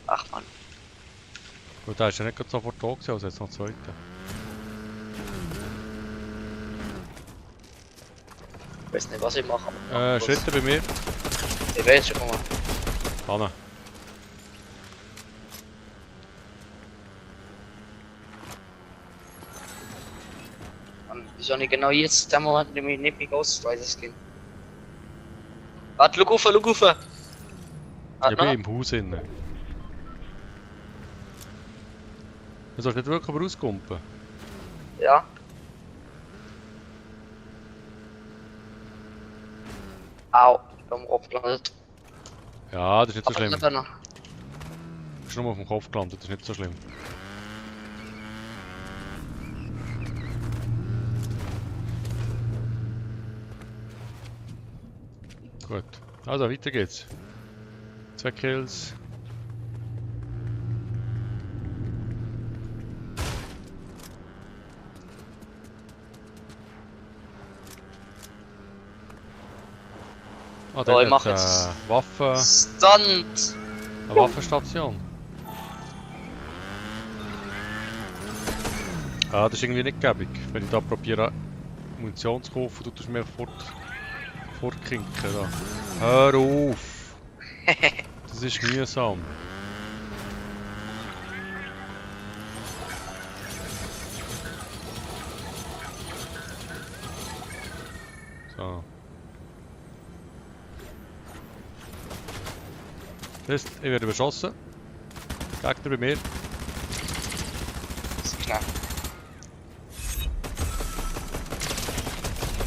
Ach man. Weil der ist ja nicht gerade sofort da gewesen, also jetzt noch Zweiter. Ich weiß nicht, was ich mache. aber ich mach Schritte bei mir. was. Ich weiß schon, guck mal. Hanna. Wieso nicht genau jetzt, der Moment, in dem ich nicht mit Ghost Rider skin? Warte, schau auf! Ich bin im Haus innen. Du sollst nicht wirklich rauskumpen. Ja. Au, ich bin aufgelandet. Ja, das ist nicht so Aber schlimm. eben noch. Du bist nur auf dem Kopf gelandet, das ist nicht so schlimm. Gut. Also, weiter geht's. 2 Kills. Ah, Ja, ich da mach hat jetzt Waffen... Stunt! Eine Waffenstation. Ah, das ist irgendwie nicht gäbig. Wenn ich da probiere Munition zu kaufen, tut es mir fortkinken. Da. Hör auf! Das ist mühsam. So. Das heißt, ich werde beschossen. Gegner bei mir. Das ist knapp.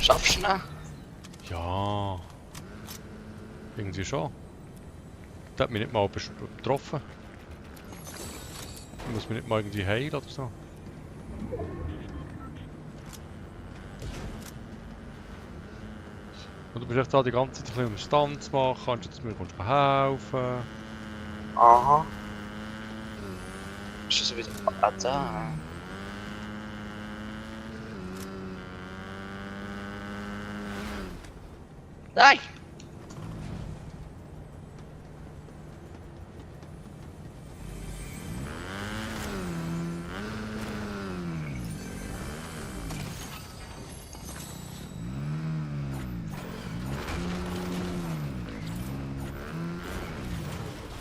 Schaffst du noch? Ja. Irgendwie schon. Der hat mich nicht mal getroffen. Ich muss mich nicht mal irgendwie heilen oder so. Und du bist echt da die ganze Zeit ein bisschen Stand zu machen, kannst jetzt mir helfen. Aha. Ist das so wieder... Ah, da. Nein!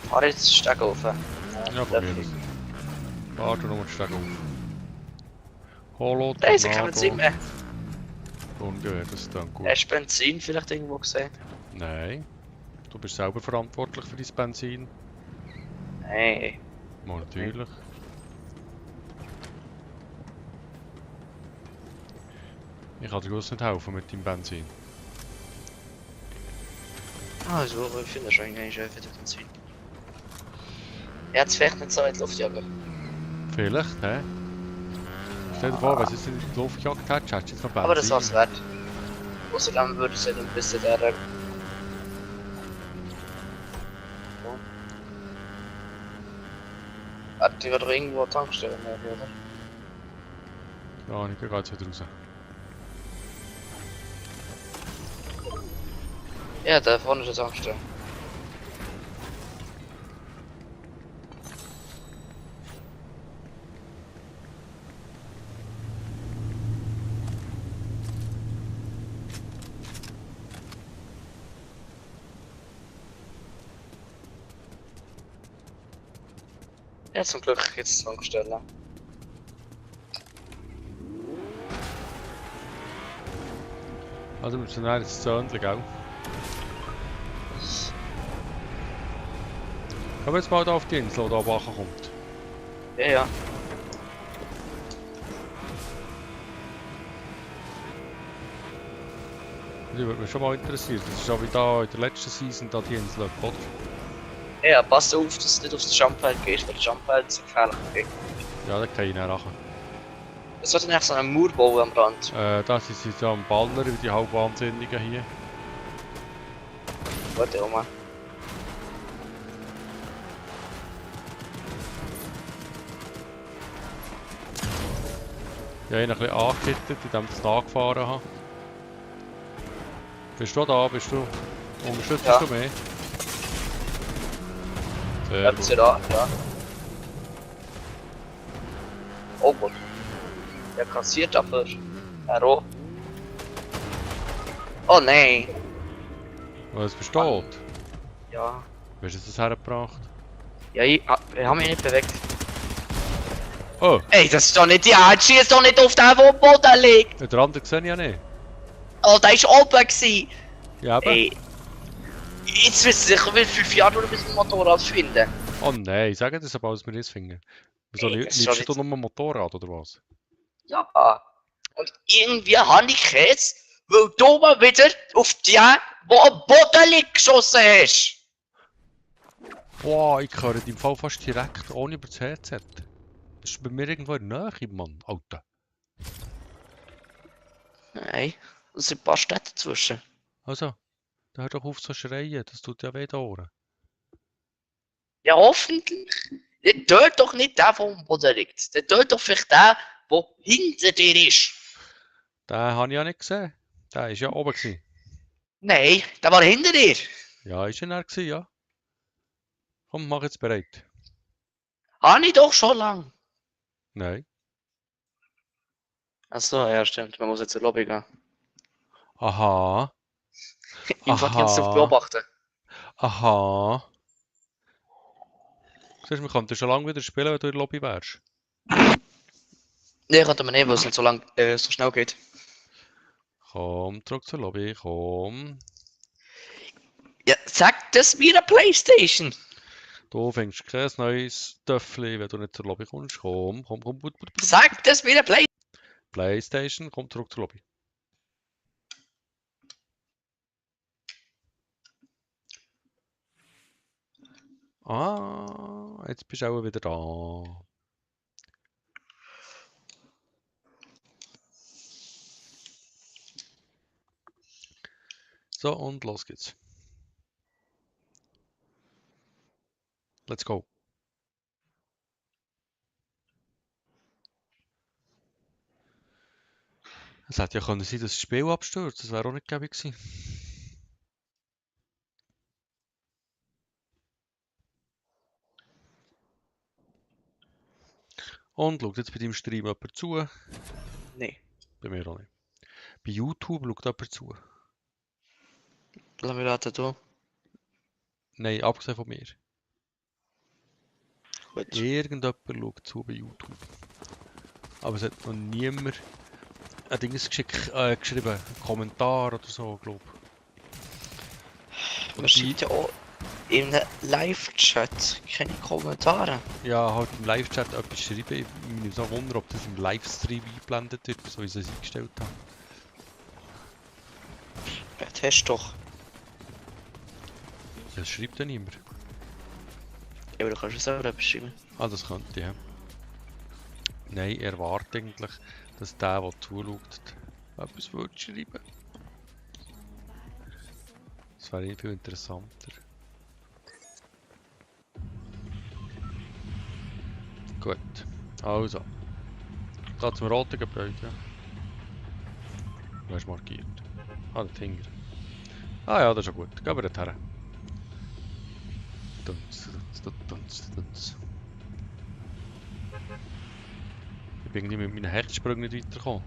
Fahr jetzt Steg auf. Ja, probier es. Warte nur den Steg auf. Holo, Diese kommen sie mehr. Ungehört, das ist dann gut. Hast du Benzin vielleicht irgendwo gesehen? Nein. Du bist selber verantwortlich für dein Benzin. Nein. Mal natürlich. Ich kann dir bloß nicht helfen mit deinem Benzin. Also, ich finde schon irgendwie schön für den Benzin. Er hat es vielleicht nicht so in die Luft jagen. Vielleicht, hä? Stell dir vor, wenn es in die Luft gejagt hat, hättest du jetzt noch Benzin. Aber das war's wert. Außerdem würde es ja ein bisschen der... Hat die wieder irgendwo eine Tankstelle mehr, oder? Ja, ich gehe jetzt wieder raus. Ja, da vorne ist eine Tankstelle. Ja, zum Glück gibt es Tankstellen. Also wir müssen dann ins Zöndchen, gell? Kommen wir jetzt mal da auf die Insel, die da oben kommt. Ja, ja. Das würde mich schon mal interessieren. Das ist ja wie da in der letzten Season da die Insel, oder? Ja, pass auf, dass du nicht aufs Jumpfeld gehst, weil das Jumpfeld ist gefährlich. Okay. Ja, da kann ich nicht nachher. Es wird dann echt so einen Mauer bauen am Rand. Da sind sie so am Ballern, wie die Halbwahnsinnigen hier. Warte, Oma. Ja, ich habe ihn ein bisschen angekittet, indem ich es nachgefahren habe. Bist du da? Bist du? Unterstützt Ja. du mich? Sehr Ja, gut. da, ja. Oh Gott. Der kassiert aber. Aero. Oh nein. Was bist du tot? Ja. Wie hast du das hergebracht? Ja, ich hab mich nicht bewegt. Oh! Ey, das ist doch nicht die Art. Schieß doch nicht auf den, der am Boden liegt. Den anderen sehe ich ja nicht. Oh, der ist oben gewesen. Ja, aber. Ey. Jetzt wissen sicher, wie 5 Jahre nur bis ein Motorrad finden. Oh nein, sag das aber alles mir ins Finger. Wieso Ey, das ist liebst du schon nur ein Motorrad oder was? Ja. Und irgendwie habe ich jetzt, weil du mal wieder auf den, der am Boden liegt, geschossen hast. Boah, ich höre im Fall fast direkt, ohne über das Headset. Das ist bei mir irgendwo in der Nähe, Mann, Alter. Nein, es sind ein paar Städte dazwischen. Also, da hör doch auf zu schreien, das tut ja weh da Ohren. Ja, hoffentlich. Der tötet doch nicht den, der am Boden liegt. Der tötet doch vielleicht den, der hinter dir ist. Den habe ich ja nicht gesehen. Der war ja oben gewesen. Nein, der war hinter dir. Ja, ist er gewesen, ja. Komm, mach jetzt bereit. Habe ich doch schon lang. Nein. Achso, ja, stimmt. Man muss jetzt in die Lobby gehen. Aha. Im Fall kannst du auf Aha. beobachten. Aha. Siehst du, wir könnten schon lange wieder spielen, wenn du in der Lobby wärst. Nee, könnte man nicht, weil es nicht so lang, so schnell geht. Komm, zurück zur Lobby, komm. Ja, sag das wie eine Playstation. Du findest kein neues Töffli, wenn du nicht zur Lobby kommst. Komm, komm, komm. Sag das wie eine Playstation. Playstation, komm zurück zur Lobby. Ah, jetzt bist du auch wieder da. So, und los geht's. Let's go. Es hätte ja können sein, dass das Spiel abstürzt. Das wäre auch nicht gäbig gewesen. Und schaut jetzt bei deinem Stream jemand zu? Nee, Bei mir auch nicht. Bei YouTube schaut jemand zu? lass mich raten, du. Nein, abgesehen von mir. Gut. Irgendjemand schaut zu bei YouTube. Aber es hat noch niemand ein Ding geschrieben. Einen Kommentar oder so, glaube ich. Man schreibt ja auch in einem Live-Chat keine Kommentare. Ja, halt im Live-Chat etwas schreiben. Ich bin so wundern, ob das im Livestream eingeblendet wird, so wie sie es eingestellt haben. Ja, das hast du doch. Das schreibt ja niemand. Ja, aber du kannst es selber beschreiben. Ah, das könnte ja. Nein, ich erwarte eigentlich, dass der zuschaut, etwas würde schreiben. Das wäre viel interessanter. Gut, also. Da zum roten Gebäude. Du hast markiert. Ah, der Finger. Ah ja, das ist ja gut. Gehen wir dorthin. Dunz, dunz, dunz, dunz. Ich bin irgendwie mit meinen Herzsprüngen nicht weitergekommen.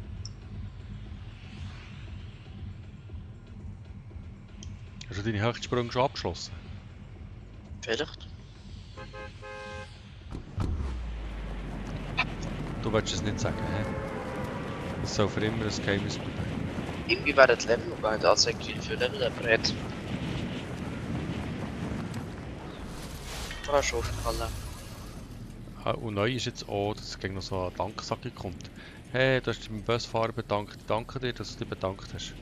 Hast du deine Herzsprünge schon abgeschlossen? Vielleicht. Du willst es nicht sagen, hä? Das soll für immer ein Geheimnis bleiben. Irgendwie werden die Level noch gar nicht angezeigt, wie viele Level er hat. Ah, schon aufgefallen. Ah, und neu ist jetzt auch, dass es gegen noch so eine Danksacke kommt. Hey, du hast dich beim Busfahrer bedankt. Ich danke dir, dass du dich bedankt hast.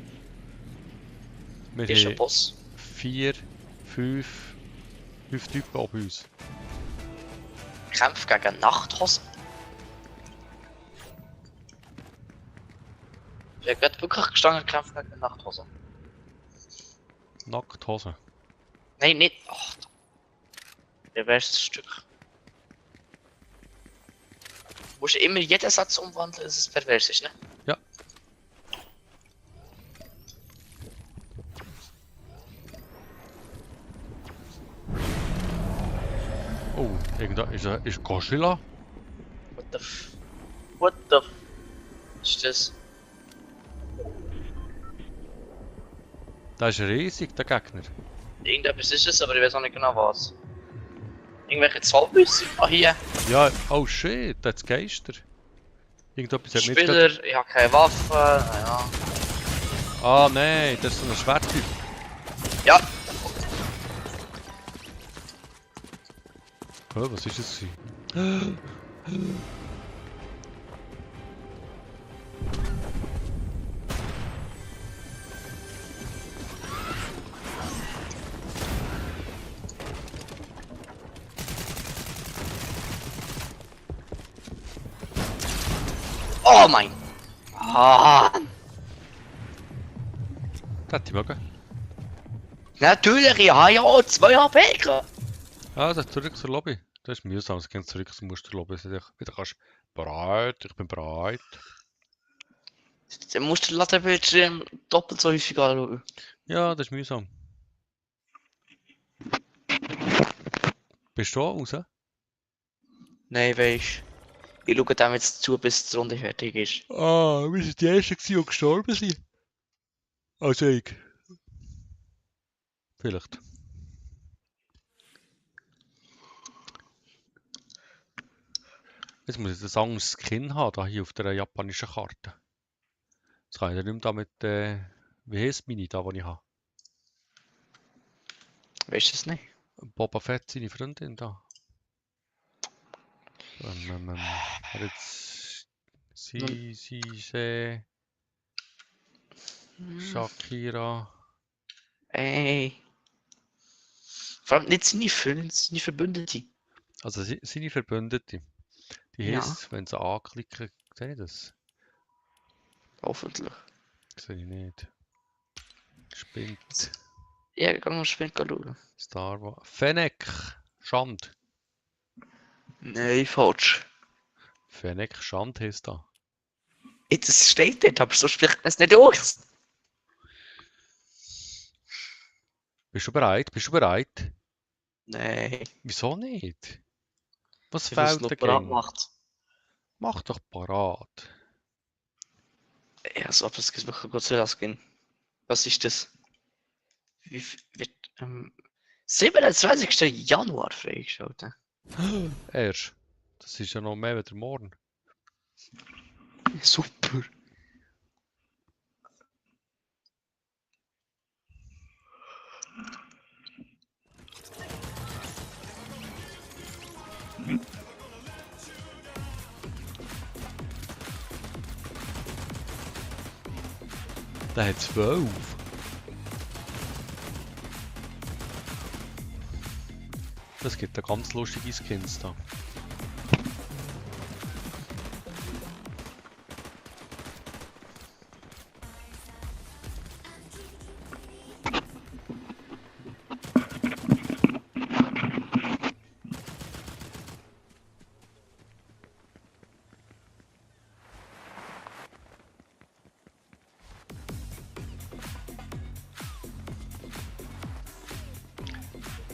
Wir Ist ein haben Boss. 5 Typen oben uns. Kämpft gegen Nachthosen. Wer geht wirklich gestanden Kämpft gegen Nachthosen? Nackthosen. Nein, nicht. Ach, der wäre das Stück. Du musst immer jeden Satz umwandeln, dass es pervers ist, ne? Ja. Oh, irgendda ist Godzilla? What the f... What the f... Was ist das? Der ist riesig, der Gegner. Irgendetwas ist es, aber ich weiß auch nicht genau was. Irgendwelche Zollbüsse? Ah, hier. Ja, oh shit, das ist Geister. Irgendetwas hat mich Spieler, ich habe keine Waffe, naja. Ah nein, das ist so ein Schwerttyp. Ja, Oh, was ist das? Oh mein. Ah, Das hätte ich mögen. natürlich, ja, ja, 2 HP gehabt. Also zurück zur Lobby. Das ist mühsam, es geht zurück zum Musterlobby. Dass du wieder kannst. Bereit, ich bin bereit. Dann musst du den Ladebildschirm doppelt so häufig anschauen. Ja, das ist mühsam. Bist du raus? Nein, weisst. Ich schaue dem jetzt zu, bis die Runde fertig ist. Ah, wir sind die Ersten gewesen, die gestorben sind. Also ich. Vielleicht. Jetzt muss ich das anderes Skin haben, da hier auf der japanischen Karte. Jetzt kann ich dann nicht mehr da mit, wie heisst meine da, die ich habe? Weißt du es nicht? Boba Fett, seine Freundin da. Jetzt sie, Shakira. Ey. Vor allem nicht seine Freunde, seine Verbündete. Also seine Verbündete. Die Ja, heisst, wenn sie anklicken, sehe ich das? hoffentlich. Sehe ich nicht. Spinnt. Ja, ich kann noch spät schauen. Star Wars. Fennec. Schand. Nein, falsch. Fennec Schand heisst da. Jetzt, das steht dort, aber so spricht man es nicht aus. Bist du bereit? Bist du bereit? Nein, Wieso nicht? Was ich habe es fehlt noch dir parat gäng? gemacht. Mach doch parat. Ja, so, aber es gibt wirklich gut zu gehen. Was ist das? Wird am 27. Januar freigeschaltet? Erst. Das ist ja noch mehr als morgen. Super. Der hat 12. Das gibt eine ganz lustige Skins da.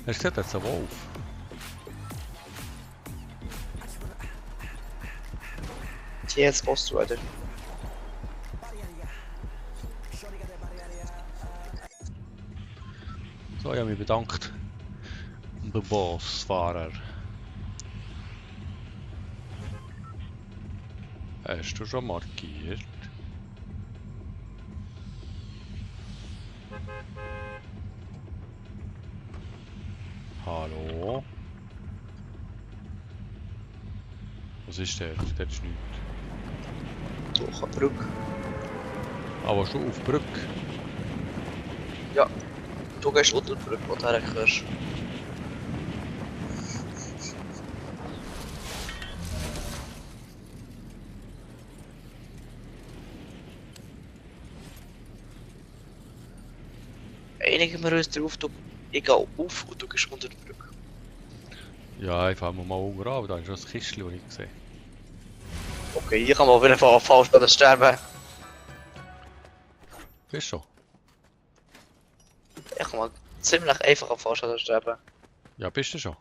Hast du gesehen, da ist ein Wolf. Jetzt brauchst du weiter. So, ich habe mich bedankt. Der Bossfahrer. Hast du schon markiert? Hallo? Was ist der? Der ist nichts. Durch eine Brücke. Aber schon auf die Brücke. Ja. Du gehst unter die Brücke, wo du herkommst. Einigen wir uns darauf, ich gehe auf und du gehst unter die Brücke. Ja, ich fange mal unten an, aber da ist schon das Kistchen, das ich gesehen habe. Okay, hier kann man auf jeden Fall falsch bei der sterben. Bist schon? Ich kann mal ziemlich einfach auf falsch sterben. Ja, bist du schon?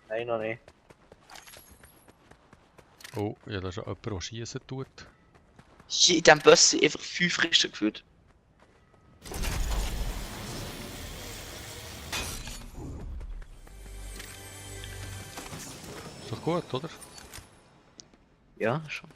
Nein, noch nicht. Oh, ja, da ist schon jemand, der schiessen tut. Hier in diesem Bus sind einfach 5 Christen gefühlt. Ist doch gut, oder? Ja, schon.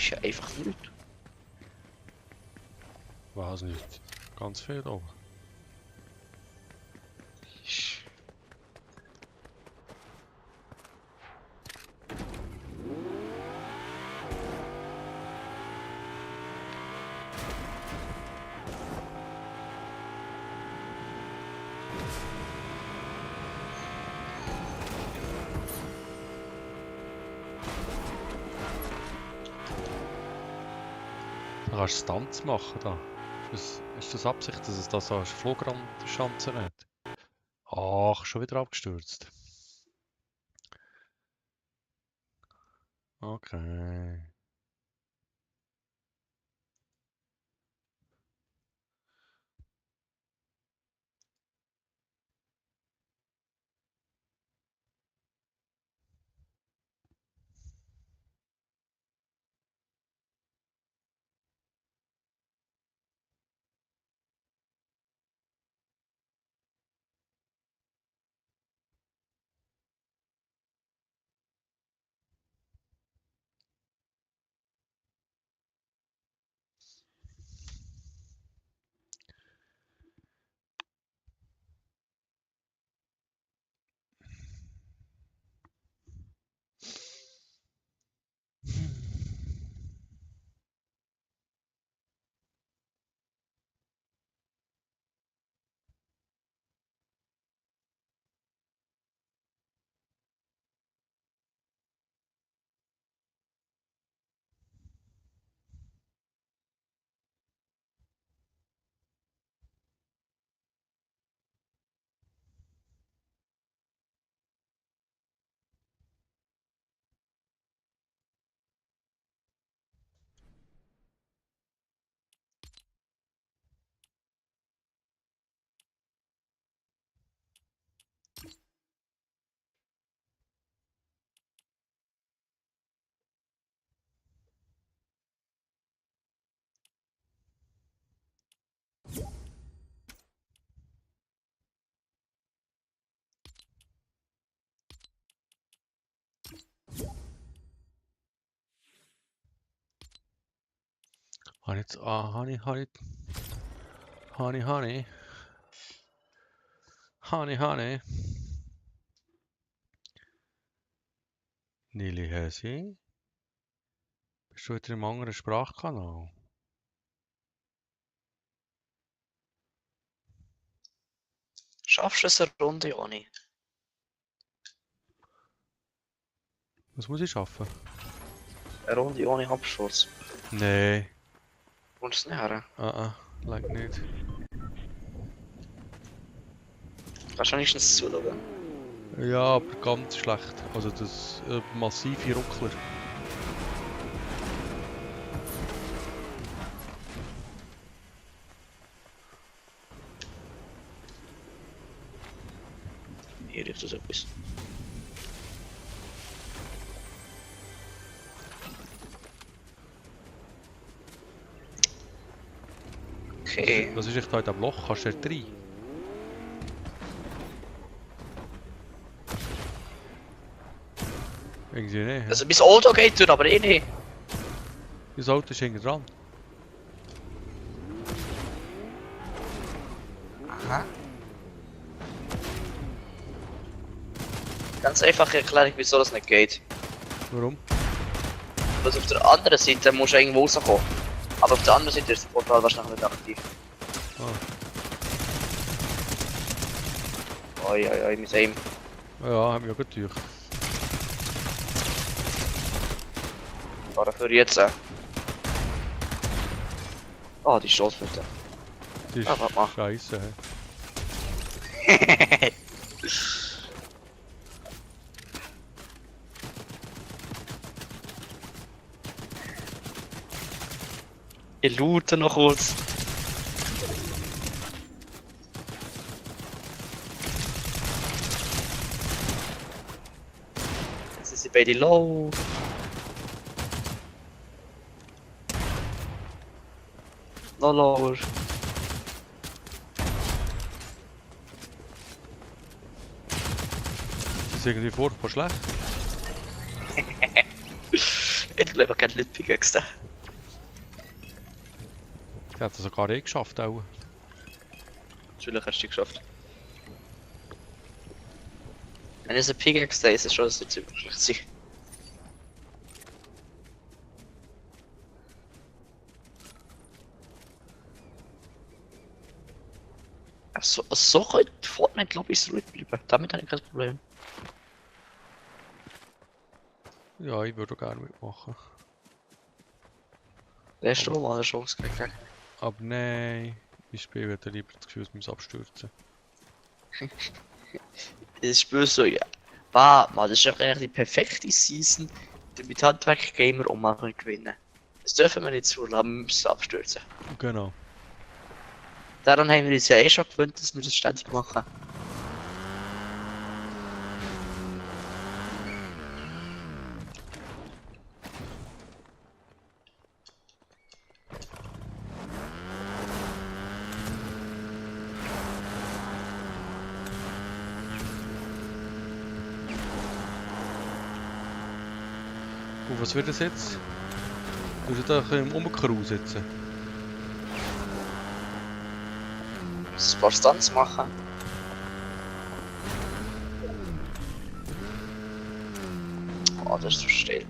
ist ja einfach nichts. Was nicht? Ganz viel oben. Du kannst Stunts machen da. Ist das Absicht, dass es da so eine Flugramschanze hat? Ach, schon wieder abgestürzt. Okay. Habe ich jetzt... Ah, Honey. Nili Hesi. Bist du wieder im anderen Sprachkanal? Schaffst du es eine Runde ohne? Was muss ich schaffen? Eine Runde ohne Absturz. Nee. Kommst du es nicht her? Like nicht. Kannst du wenigstens zuschauen? Ja, aber ganz schlecht. Also das massive Ruckler. Hier ist das etwas. Okay. Was ist echt heute am Loch? Kannst du da rein? Irgendwie nicht. Also bis Auto geht durch, aber eh nicht. Das Auto ist hinten dran. Aha. Ganz einfache Erklärung, wieso das nicht geht. Warum? Weil auf der anderen Seite musst du irgendwo rauskommen. Aber auf der anderen Seite ist das Portal wahrscheinlich nicht aktiv. Oi, mit Aim. Ja, haben wir ja getäuscht. Fahren für jetzt. Ah, die Stoßflöte. Das ist warte mal. scheiße. Ich loote noch kurz. Jetzt sind sie beide low. Noch lower. Das ist irgendwie furchtbar schlecht. Ich glaube, ich habe nicht Pickaxe. Der hat es sogar eh geschafft auch. Natürlich hast du die geschafft. Wenn es ein Pickaxe da ist, ist schon nicht so schlecht. So könnte Fortnite, glaube ich, zurückbleiben. Damit habe ich kein Problem. Ja, ich würde auch gerne mitmachen. Der ist schon mal eine Chance gekriegt. Aber nein, ich spiele lieber das Gefühl, es muss abstürzen. Das Spiel so, ja. Warte mal, das ist eigentlich die perfekte Season, damit Handwerk-Gamer um mal gewinnen. Das dürfen wir nicht zulassen, wir müssen abstürzen. Genau. Daran haben wir uns ja eh schon gewöhnt, dass wir das ständig machen. Und was wird das jetzt? Du musst da ein bisschen im Umkreis sitzen. Ein paar Stunts machen. Oh, das ist so still.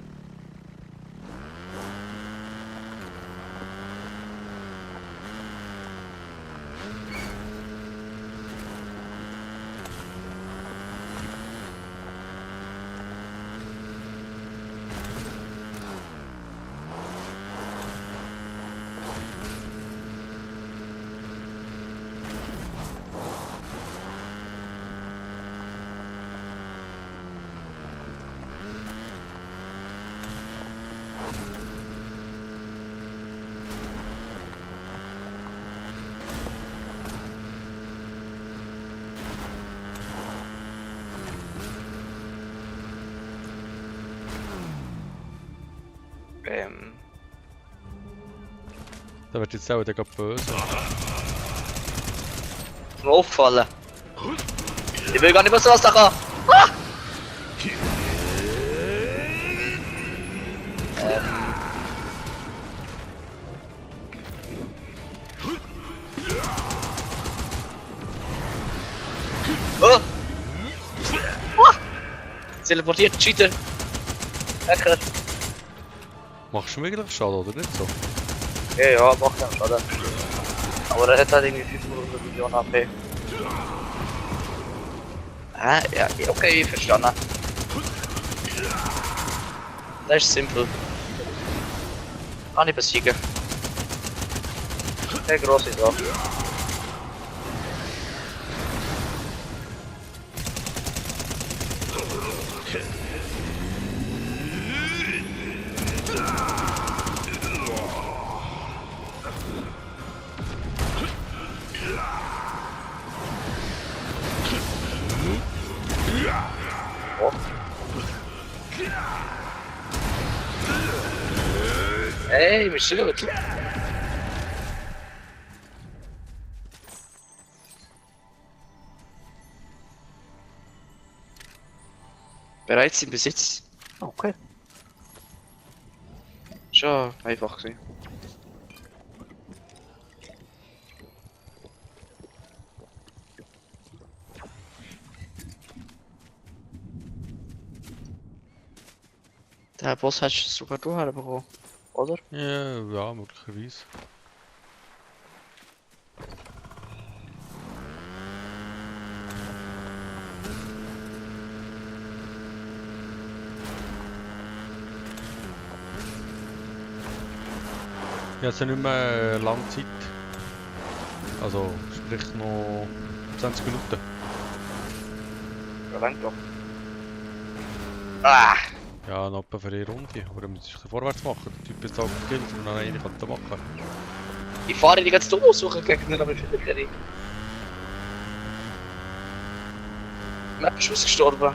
Da wird jetzt auch der böse. Ist mir aufgefallen. Ich will gar nicht mehr so was da kann. Ah! Oh! Ah! Teleportiert, Cheater. Hacker. Machst du mir eigentlich Schaden oder nicht so? Ja, macht ja Schaden. Aber der hat halt irgendwie 500 Millionen AP. Ah, ja, okay, verstanden. Das ist simpel. Kann ich besiegen. Keine grosse Sache. Oh. Ey, wir sind gut. Bereits im Besitz. Okay. Schon einfach gewesen. Der Boss hast du sogar du herbekommen, oder? Ja, ja, möglicherweise. Ich habe ja nicht mehr lange Zeit. Also, sprich noch 20 Minuten. Ja, lenkt doch. Ah! Ja, noch etwa für eine Runde. Aber dann muss ich vorwärts machen. Der Typ ist auch gekillt und dann eine kann machen. Ich fahre die ganze Zeit suchen Gegner, aber ich finde keine. Map ist ausgestorben.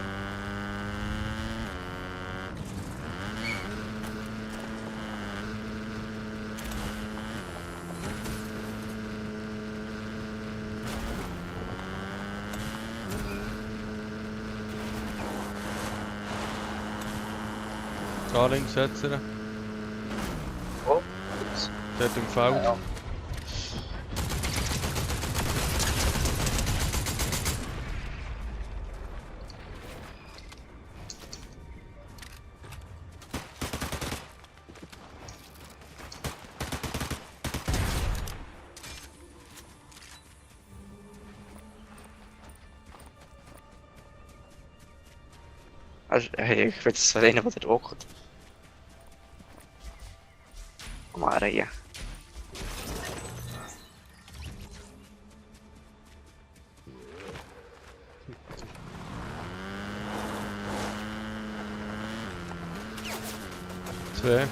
Da links setzen. Dort im Feld. Ja. Also, hey, ich will das verrennen, der dort hockt. Komm mal rein. Zwei.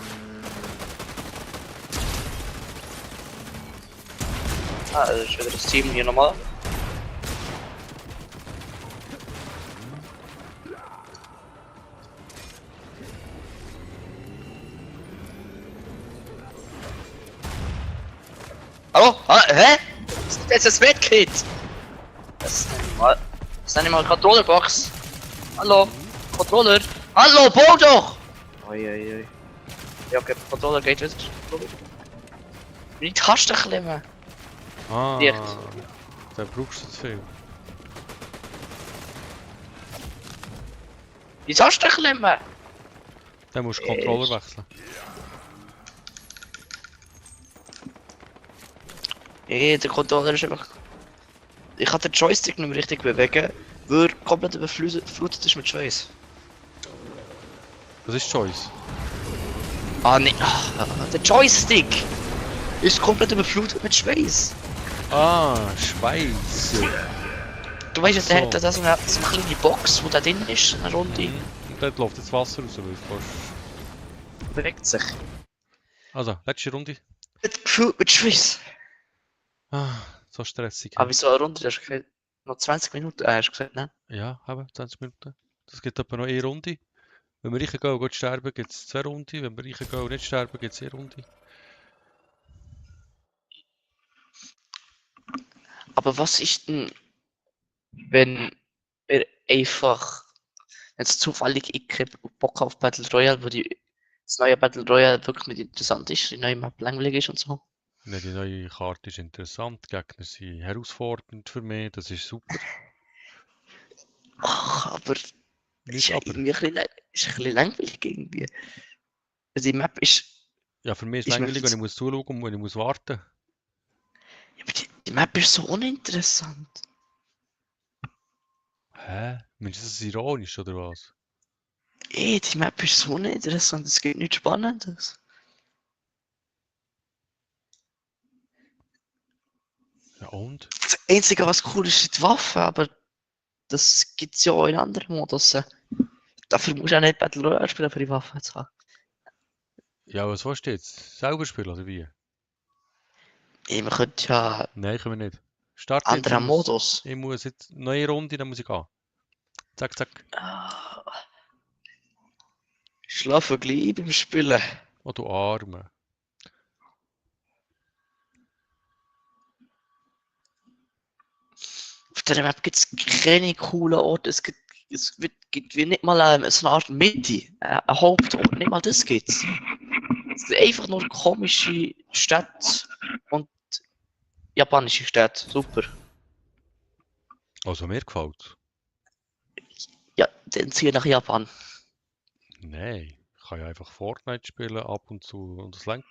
Ah, das ist wieder das Team hier nochmal. Hallo? Ah, hä? Was ist jetzt das Medkit? Das nenne ich mal Controllerbox. Hallo? Controller? Hallo, bau doch! Oi. Ja, okay, Controller geht wieder. Wie die Tasten klemmen. Ah, Direkt. da brauchst du zu viel. Die Tasten klemmen! Dann musst du Controller wechseln. Ja, der Controller ist einfach... Ich kann den Joystick nicht mehr richtig bewegen, weil er komplett überflutet ist mit Schweiß. Was ist die Choice? Ah, nee. Der Joystick ist komplett überflutet mit Schweiß. Ah, Schweiß. Du weißt, So. der hat da so eine kleine Box, wo da drin ist, eine Runde. Und dort läuft jetzt Wasser raus, weil es fast... Bewegt sich. Also, letzte Runde. Gefüllt mit Schweiß. Ah, so stressig. Aber wieso eine Runde? Du hast gesagt, noch 20 Minuten. Hast du gesagt, ne? Ja, eben, 20 Minuten. Das gibt aber noch eine Runde. Wenn wir reingehen und gut sterben, gibt es 2 Runden. Wenn wir reingehen und nicht sterben, gibt es 1 Runde. Aber was ist denn, wenn wir einfach jetzt zufällig ich hab Bock auf Battle Royale, wo das neue Battle Royale wirklich nicht interessant ist, die neue Map langweilig ist und so. Ja, die neue Karte ist interessant, die Gegner sind herausfordernd für mich, das ist super. Ach, aber Nicht ja aber. irgendwie ist ein bisschen langweilig irgendwie. Also die Map ist, Ja, für mich ist ich es langweilig, möchte wenn ich muss zuschauen und wenn ich muss warten. ja, aber die Map ist so uninteressant. Hä? Meinst du das ironisch oder was? Die Map ist so uninteressant, es gibt nichts Spannendes. Ja und? Das Einzige, was cool ist, sind die Waffen, aber das gibt es ja auch in anderen Modus. Dafür musst du auch nicht Battle Royale spielen, für die Waffen zu haben. Ja, was willst du jetzt? Selber spielen oder wie? Man könnte ja Nein, können wir nicht. Start jetzt, anderen Modus. ich muss jetzt neue Runde, dann muss ich gehen. Zack, zack. Schlafen gleich beim Spielen. Oh du Arme. Auf der Map gibt es keine coolen Orte. Gibt wie nicht mal so eine Art Mitte, ein Hauptort. Nicht mal das gibt's. Es gibt einfach nur komische Städte und japanische Städte. Super. Also mir gefällt. Ja, dann ziehe ich nach Japan. Nein, ich kann ja einfach Fortnite spielen ab und zu und es langt.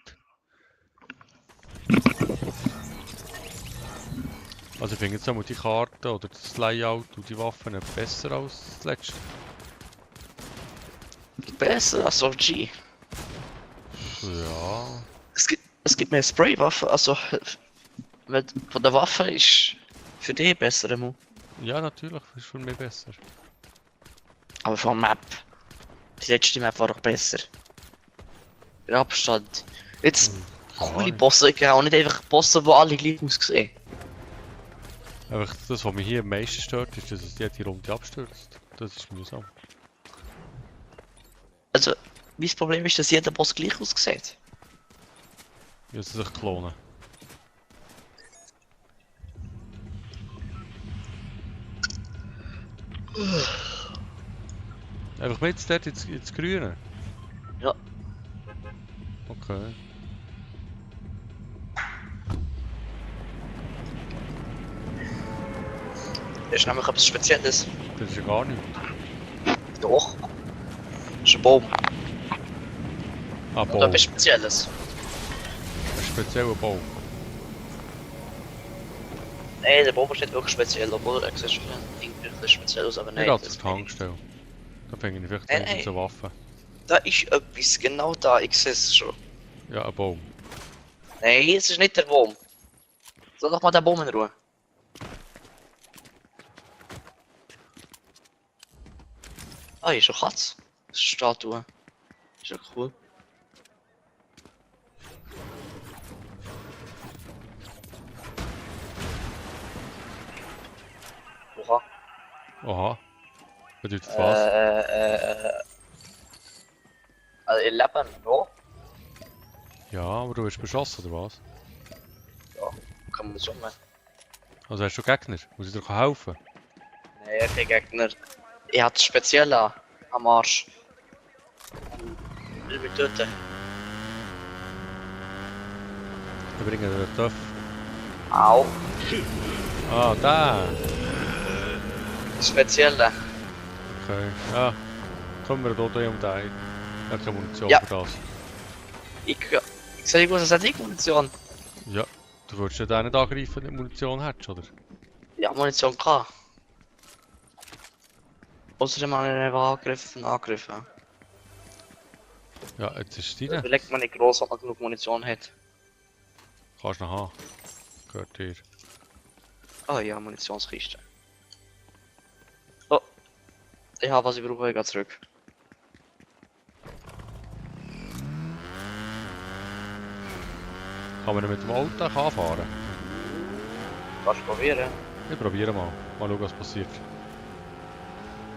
Also ich finde jetzt einmal die Karte oder das Layout und die Waffen besser als das letzte. Besser als OG. Ja, Es gibt mehr Spraywaffen, also von der Waffe ist für dich besser, Mo. ja natürlich, ist für mich besser. Aber von der Map. Die letzte Map war doch besser. Der Abstand. Jetzt coole Ahnung. Bosse, auch nicht einfach Bosse, die alle gleich aussehen. Einfach das, was mich hier am meisten stört, ist, dass es jede Runde abstürzt. Das ist mühsam. Also, mein Problem ist, dass jeder Boss gleich aussieht. Ja, sie sich klonen. Einfach mit dort ins Grüne? Ja. Okay. Das ist nämlich etwas Spezielles. Das ist ja gar nichts. Doch. Das ist ein Baum. Ah, Und Baum. etwas Spezielles. Ein spezieller Baum. Nein, der Baum ist nicht wirklich speziell, obwohl er sieht wirklich speziell aus, aber Ich nein. gehe das zur meine ich. Tankstelle. Da finde ich vielleicht Nein, wenigstens nein. eine Waffe. Da ist etwas, genau da, ich sehe es schon. Ja, ein Baum. Nein, es ist nicht der Baum. Lass doch mal den Baum in Ruhe. Ah, hier ist eine Katze. Das ist eine Statue. Ist ja cool. Oha. Aha. Bedeutet was? Also, ihr Leben, ja. Ja, aber du wirst beschossen oder was? Kann man so machen. Also hast du Gegner? Muss ich dir helfen? Nein, kein Gegner. Ich hatte es speziell am Arsch. Will mich töten. Wir bringen dir den Töff. Au. Ah, da! Speziell. Okay. Ja. Kommen wir hier um den. Ich habe keine Munition Ja. für das. Ich sehe gut, es hat nicht Munition. Ja. Du würdest ja den nicht angreifen, wenn du Munition hättest, oder? Ja, Munition kann. Außerdem habe ich ihn angegriffen. Ja, jetzt ist es deine. Überlegt man nicht groß, ob man genug Munition hat. Kannst du noch haben. Gehört dir. Ah ja, Munitionskiste. Oh. Ich habe was ich brauche, ich gehe zurück. Kann man ihn mit dem Auto anfahren? Kannst du probieren? Ich probiere mal. Mal schauen, was passiert.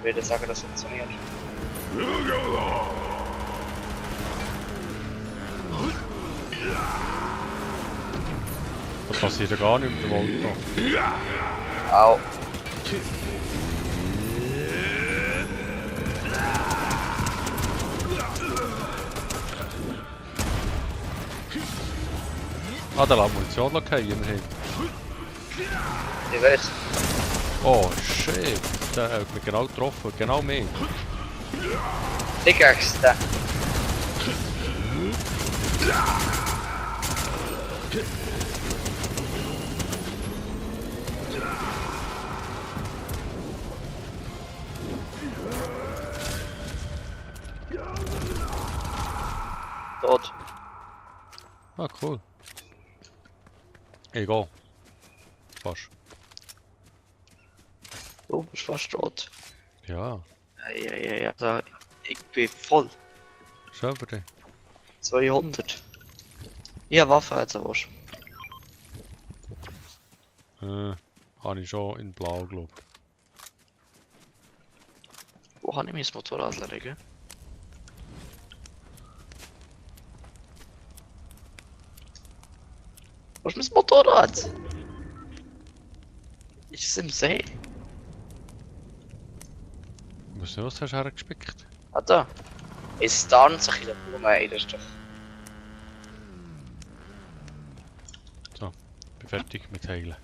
Ich würde sagen, das funktioniert. Das passiert ja gar nicht mit dem Auto. Au. Ah, der lässt Munition fallen, immerhin. Ich weiß. Oh, shit. Der hat mich genau getroffen. Genau mich. Dickste. Tot. Ah, cool. Egal. Fast. Du bist fast tot. Ja, Ja. Also, ich bin voll. schön für dich. 200. Ja, Waffe jetzt was. Habe ich schon in blau, glaube ich. Wo habe ich mein Motorrad liegen? Wo ist mein Motorrad? Ist es im See? Ich weiß nicht, was hast du hergespickt? Ah, da. Es tarnt sich in der Blume, ey, das ist doch... Bin fertig mit Heilen.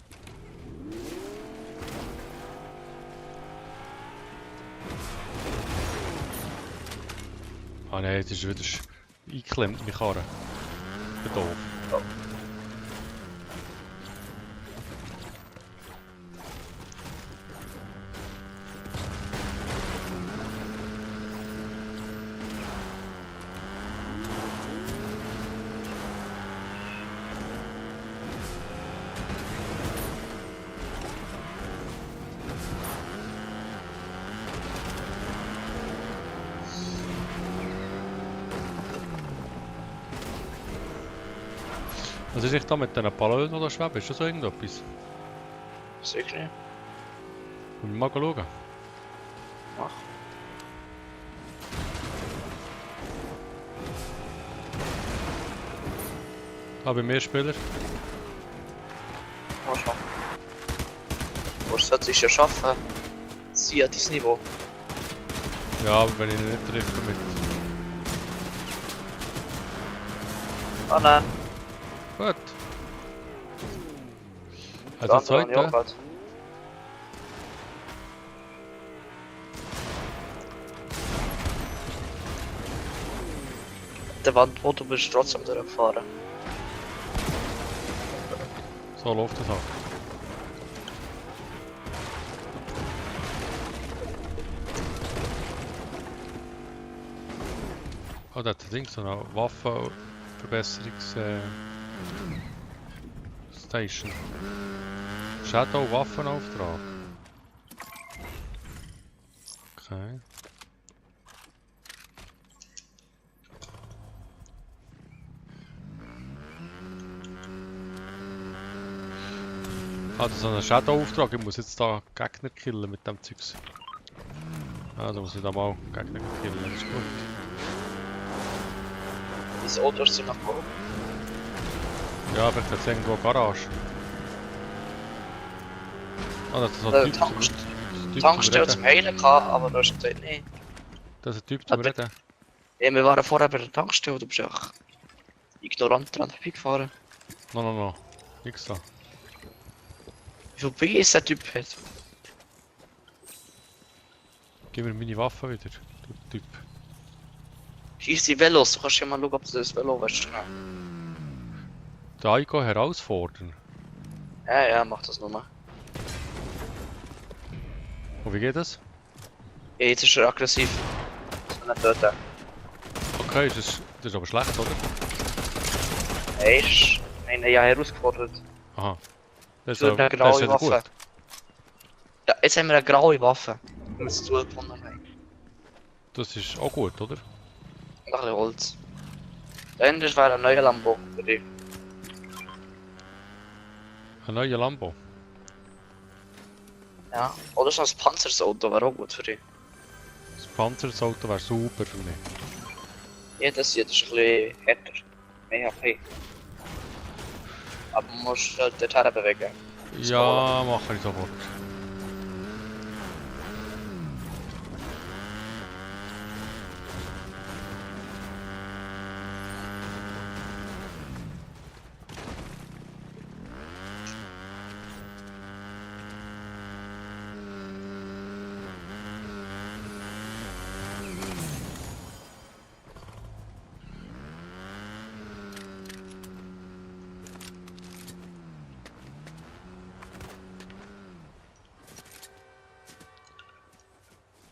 Ah nein, jetzt ist wieder eingeklemmt, meine Karre. Ich bin doof. Was ist nicht da mit diesen Ballons, die da schweben? Ist das so irgendetwas? Sicher nicht. Wollen wir mal schauen? Mach. Ah, bei mir Spieler. Mach schon. Du solltest ja schaffen. Sie hat dein Niveau. Ja, aber wenn ich ihn nicht treffe mit... Ah nein. Gut. Der Also andere habe ich auch zweite. gerade. der Wand, wo du bist, trotzdem durchgefahren. So läuft das halt. Oh, da hat das Ding so eine Waffenverbesserungs... Station. Shadow Waffenauftrag. Okay. Ah, das ist ein Shadow-Auftrag. Ich muss jetzt da Gegner killen mit dem Zeugs. Ah, da muss ich da mal Gegner killen, das ist gut. Diese Autos sind nach oben. Ja, aber jetzt irgendwo eine Garage. Ah, das ist so Der ein Typ Tankstelle zum zum Reden. Heilen gehabt, aber da ist gesagt, nee. Das ist ein Typ zum Aber- Reden. Ja, wir waren vorher bei der Tankstelle, du bist auch ignorant dran vorbeigefahren. No. Nix da. Wie viel PS der Typ hat? Gib mir meine Waffe wieder, du Typ. Schieß die Velos, du kannst ja mal schauen, ob du das Velo weißt. Den Aiko herausfordern. Ja, mach das nochmal. Und wie geht das? Ja, jetzt ist er aggressiv. So nicht töten. Okay, das ist aber schlecht, oder? Er ist einen ja herausgefordert. Aha. Das So ist, eine das graue ist Waffe. gut. Ja, jetzt haben wir eine graue Waffe. Die wir zugefunden haben. Das ist auch gut, oder? Und ein bisschen Holz. Da hinten wäre ein neuer Lambo für dich. Ein neuer Lambo. Ja. Oder so ein Panzersauto wäre auch gut für dich. Das Panzerauto wäre super für mich. Ja, das hier das ist ein bisschen härter. Mehr HP. Aber man muss halt dorthin bewegen. Ja, mache ich sofort.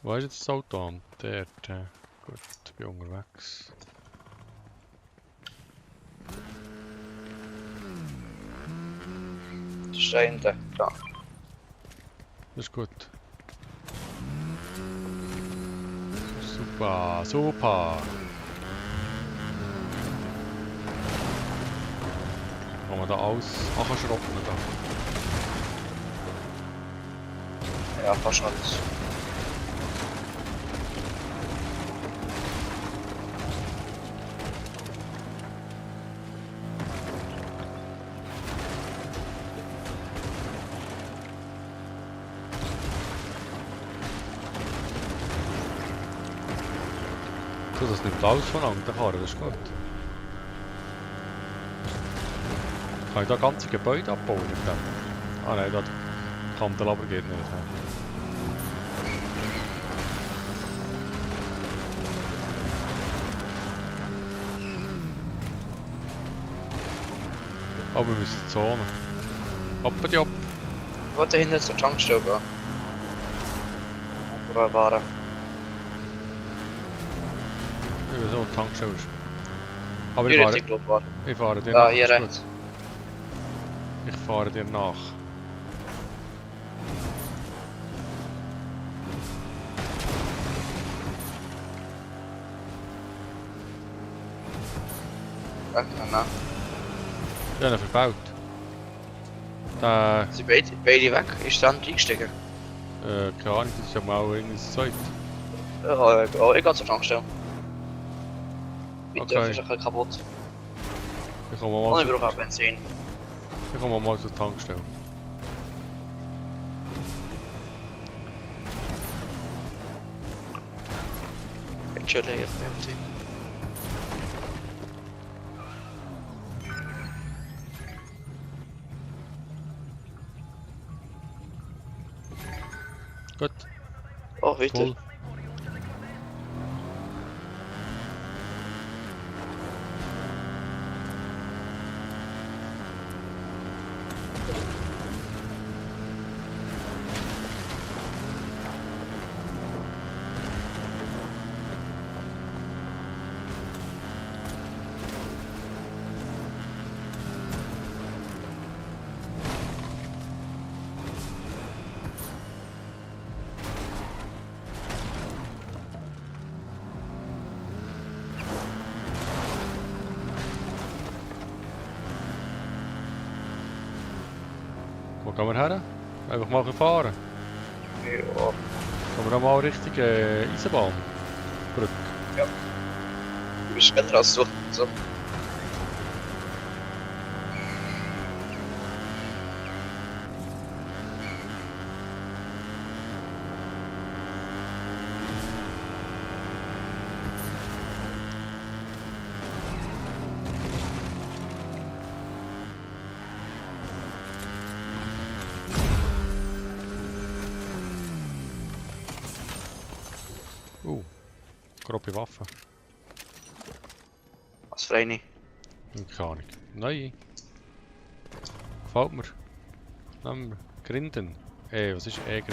Wo ist jetzt das Auto an? Dort. Gut, ich bin unterwegs. Das ist da hinten. Da. Das ist gut. Super, super. Kann man da alles anschrotten da? Ja, fast alles. So, das nimmt alles von an, der Karre, das ist gut. Kann ich da ganze Gebäude abbauen mit dem? Ah nein, das Kandelaber geht nicht. Ja. Aber wir müssen Zone. Hoppadi hopp. Ich wollte hinten zur Tankstelle gehen. Oder waren. Ich weiß auch, die Tankstelle ist. Aber Die Richtung, glaube war. ich fahre dir Ja, nach. hier ist gut. rechts. Ich fahre dir nach. Nein. Ja, ihn verbaut. Der, Sie beide weg. Ist dann eingestiegen. keine Ahnung, das ist ja mal irgendwie das Zeug. Ja, ich gehe zur Tankstelle. Bitte, Okay. ist ein bisschen kaputt. Ich komme Und mal, ich brauche auch Benzin. ich komme mal zur Tankstelle. Entschuldigung, Benzin. Gut, Oh, weiter. toll. Gehen wir her? Einfach mal fahren. Ja. Gehen wir auch mal Richtung Eisenbahn. Brücke. Du bist schneller als du. So. Grobe Waffe. Was für eine? Keine Ahnung. Neue. Gefällt mir. Nehmen wir. Grinden. Was ist Grinden?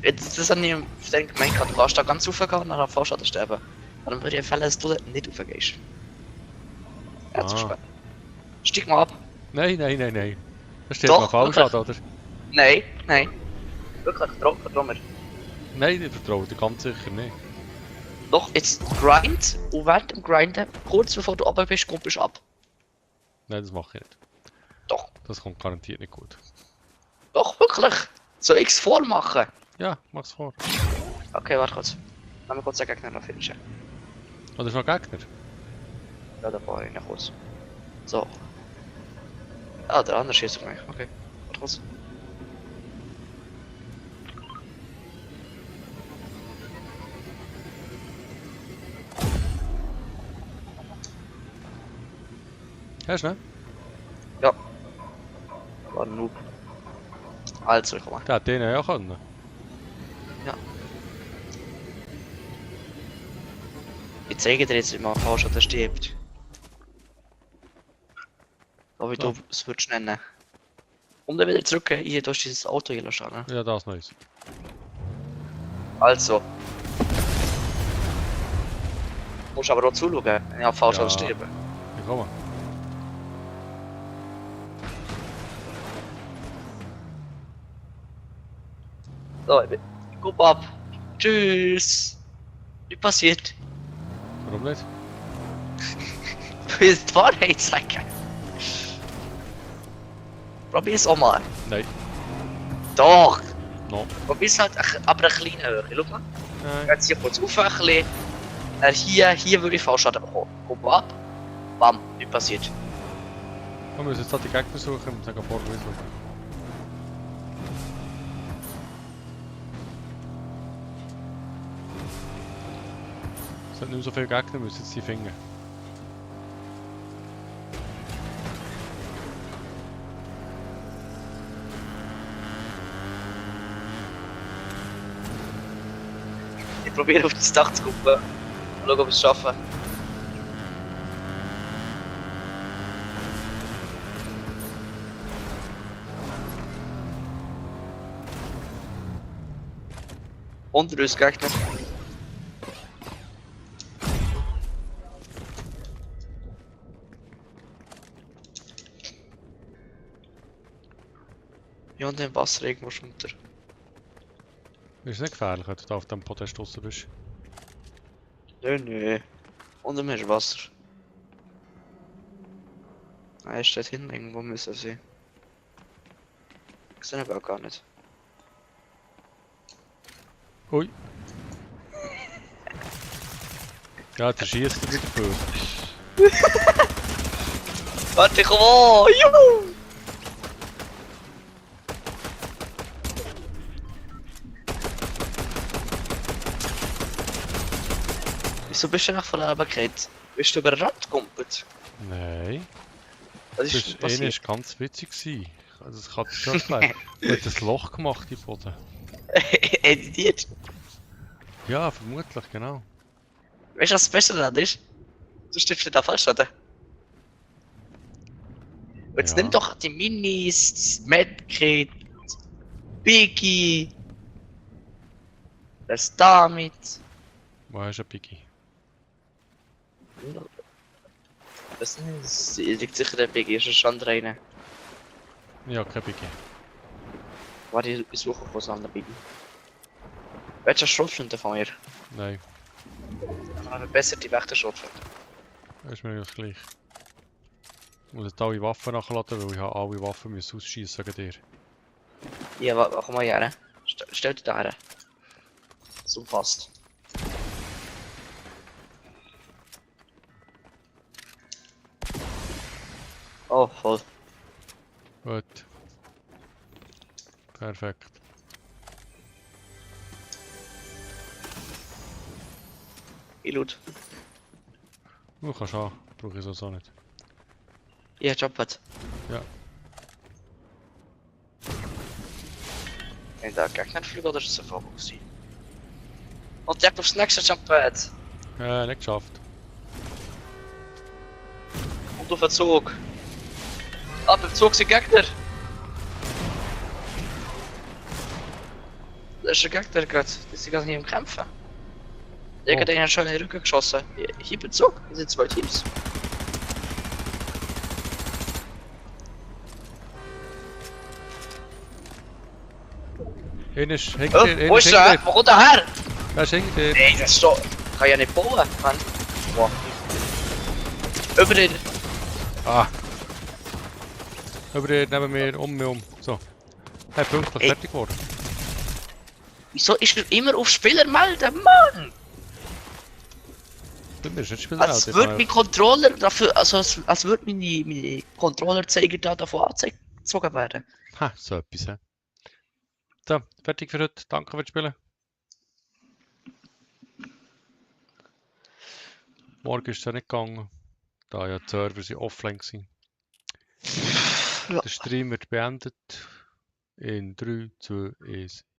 Jetzt, das habe ich gemeint, du kannst da ganz raufgehen und dann fährst du an der Sterben. Dann würde ich empfehlen, dass du da nicht raufgehst. Ja, zu spät. Steig mal ab. Nein. Das steht Doch, mal falsch an, oder? Nein. Wirklich, vertrau mir. Nein, ich vertraue dir ganz sicher nicht. Doch, jetzt grind und während dem Grinden, kurz bevor du runter bist, kommst du ab. Nein, das mache ich nicht. Doch. Das kommt garantiert nicht gut. Doch, wirklich. Soll ich es vormachen? Ja, mach's vor. Okay, warte kurz. Lass mich kurz den Gegner noch finishen. Oder ist noch Gegner? Ja, da fahre ich noch kurz. So. Ah, der andere schießt auf mich. Okay, warte kurz. Hast du, ne? Ja. War ein Noob. Also, ich komme. Der hat den ja können. Ja. Ich zeige dir jetzt, wie man falsch oder stirbt. So wie du es würdest nennen. Um dann wieder zurück, hier durch dieses Auto hier lassen, ne? Ja, das Neues. Also. Musst aber auch zuschauen, wenn ich falsch oder sterbe. Ich komme. So, ich guck ab. Tschüss. Wie passiert? Warum nicht? Du willst die Wahrheit sagen. Probier's auch mal. Nein. Doch. No. Probier's halt, aber eine kleine Höhe. Schau mal. Nein. Jetzt hier kurz auf, ein bisschen. Hier würde ich Fallschaden bekommen. Guck ab. Bam. Wie passiert? Wir müssen jetzt halt die Gegner suchen und sagen vorher suchen. Es hat nicht mehr so viele Gegner, müssen jetzt die finden. Ich probiere auf das Dach zu gucken. Schauen, ob ich es schaffe. Unter uns Gegner. Ja, und den Wasserregen musst du runter. Ist es nicht gefährlich, wenn du da auf dem Podest draussen bist? Nö. Unter mir ist Wasser. Ah, er steht hinten irgendwo, müssen sie. Ich sehe ihn aber auch gar nicht. Ui. Ja, jetzt schießt er wieder vor. Warte, komm on! Juhu! Wieso bist du nach von der gerannt? Bist du über den Rand gekumpelt? Nein. Was ist Das denn passiert? war ganz witzig. Das kann ich schon erklären. Er hat ein Loch gemacht im Boden. Editiert. Ja, vermutlich, genau. Weißt du, was das Beste daran ist? Du stirbst nicht auf Fallschaden. Jetzt Ja. nimm doch die Minis, das Medkit, Biggie, das damit. Wo hast du ein Piggy? Das liegt sicher der Biggie, ist ein Schand rein. Ja, kein Piggy. Warte, ich suche kurz an der Biggie. Willst du eine Schrotflinte von mir? Nein, Dann haben wir besser die Wächter Schrotflinte. das ist mir das gleich. Ich muss jetzt alle Waffen nachladen, weil ich habe alle Waffen müssen ausschießen gegen dir. Ja, komm mal her. Stell dich da her. Das umfasst. Oh, voll. Gut. Perfekt. Ich loot. Du kannst auch. Brauche ich so nicht. Ja, Jumppad. Ja. En daar kijk naar vlug, dat is zo veel zien. Want je hebt op snacks een Jumppad. Nicht geschafft. Und auf den Zug. Ah, beim Zug sind Gegner. Da ist ein Gegner gerade. Die sind gerade nicht im Kämpfen. Irgendeiner hat schon in den Rücken geschossen. Hier beim Zug. Das sind 2 Teams. Einer ist hinter dir, Wo einer ist ist der? hinter dir. Wo kommt der her? Er ist hinter dir. Nee, das ist doch... Kann ja nicht bauen, Mann. Wow. Über den... Ah. Über dir, neben mir, um. So. Hey, pünktlich Ey. fertig geworden. Wieso ist er immer auf Spieler melden, Mann? Du bist nicht Spieler. Als würde mein Controller dafür... Also als würde meine Controller-Zeiger da davon angezogen werden. Ha, so etwas, hä? So, fertig für heute. Danke fürs Spielen. Morgen ist es ja nicht gegangen. Da ja die Server sind offline waren. Ja. Der Stream wird beendet. In 3, 2, 1.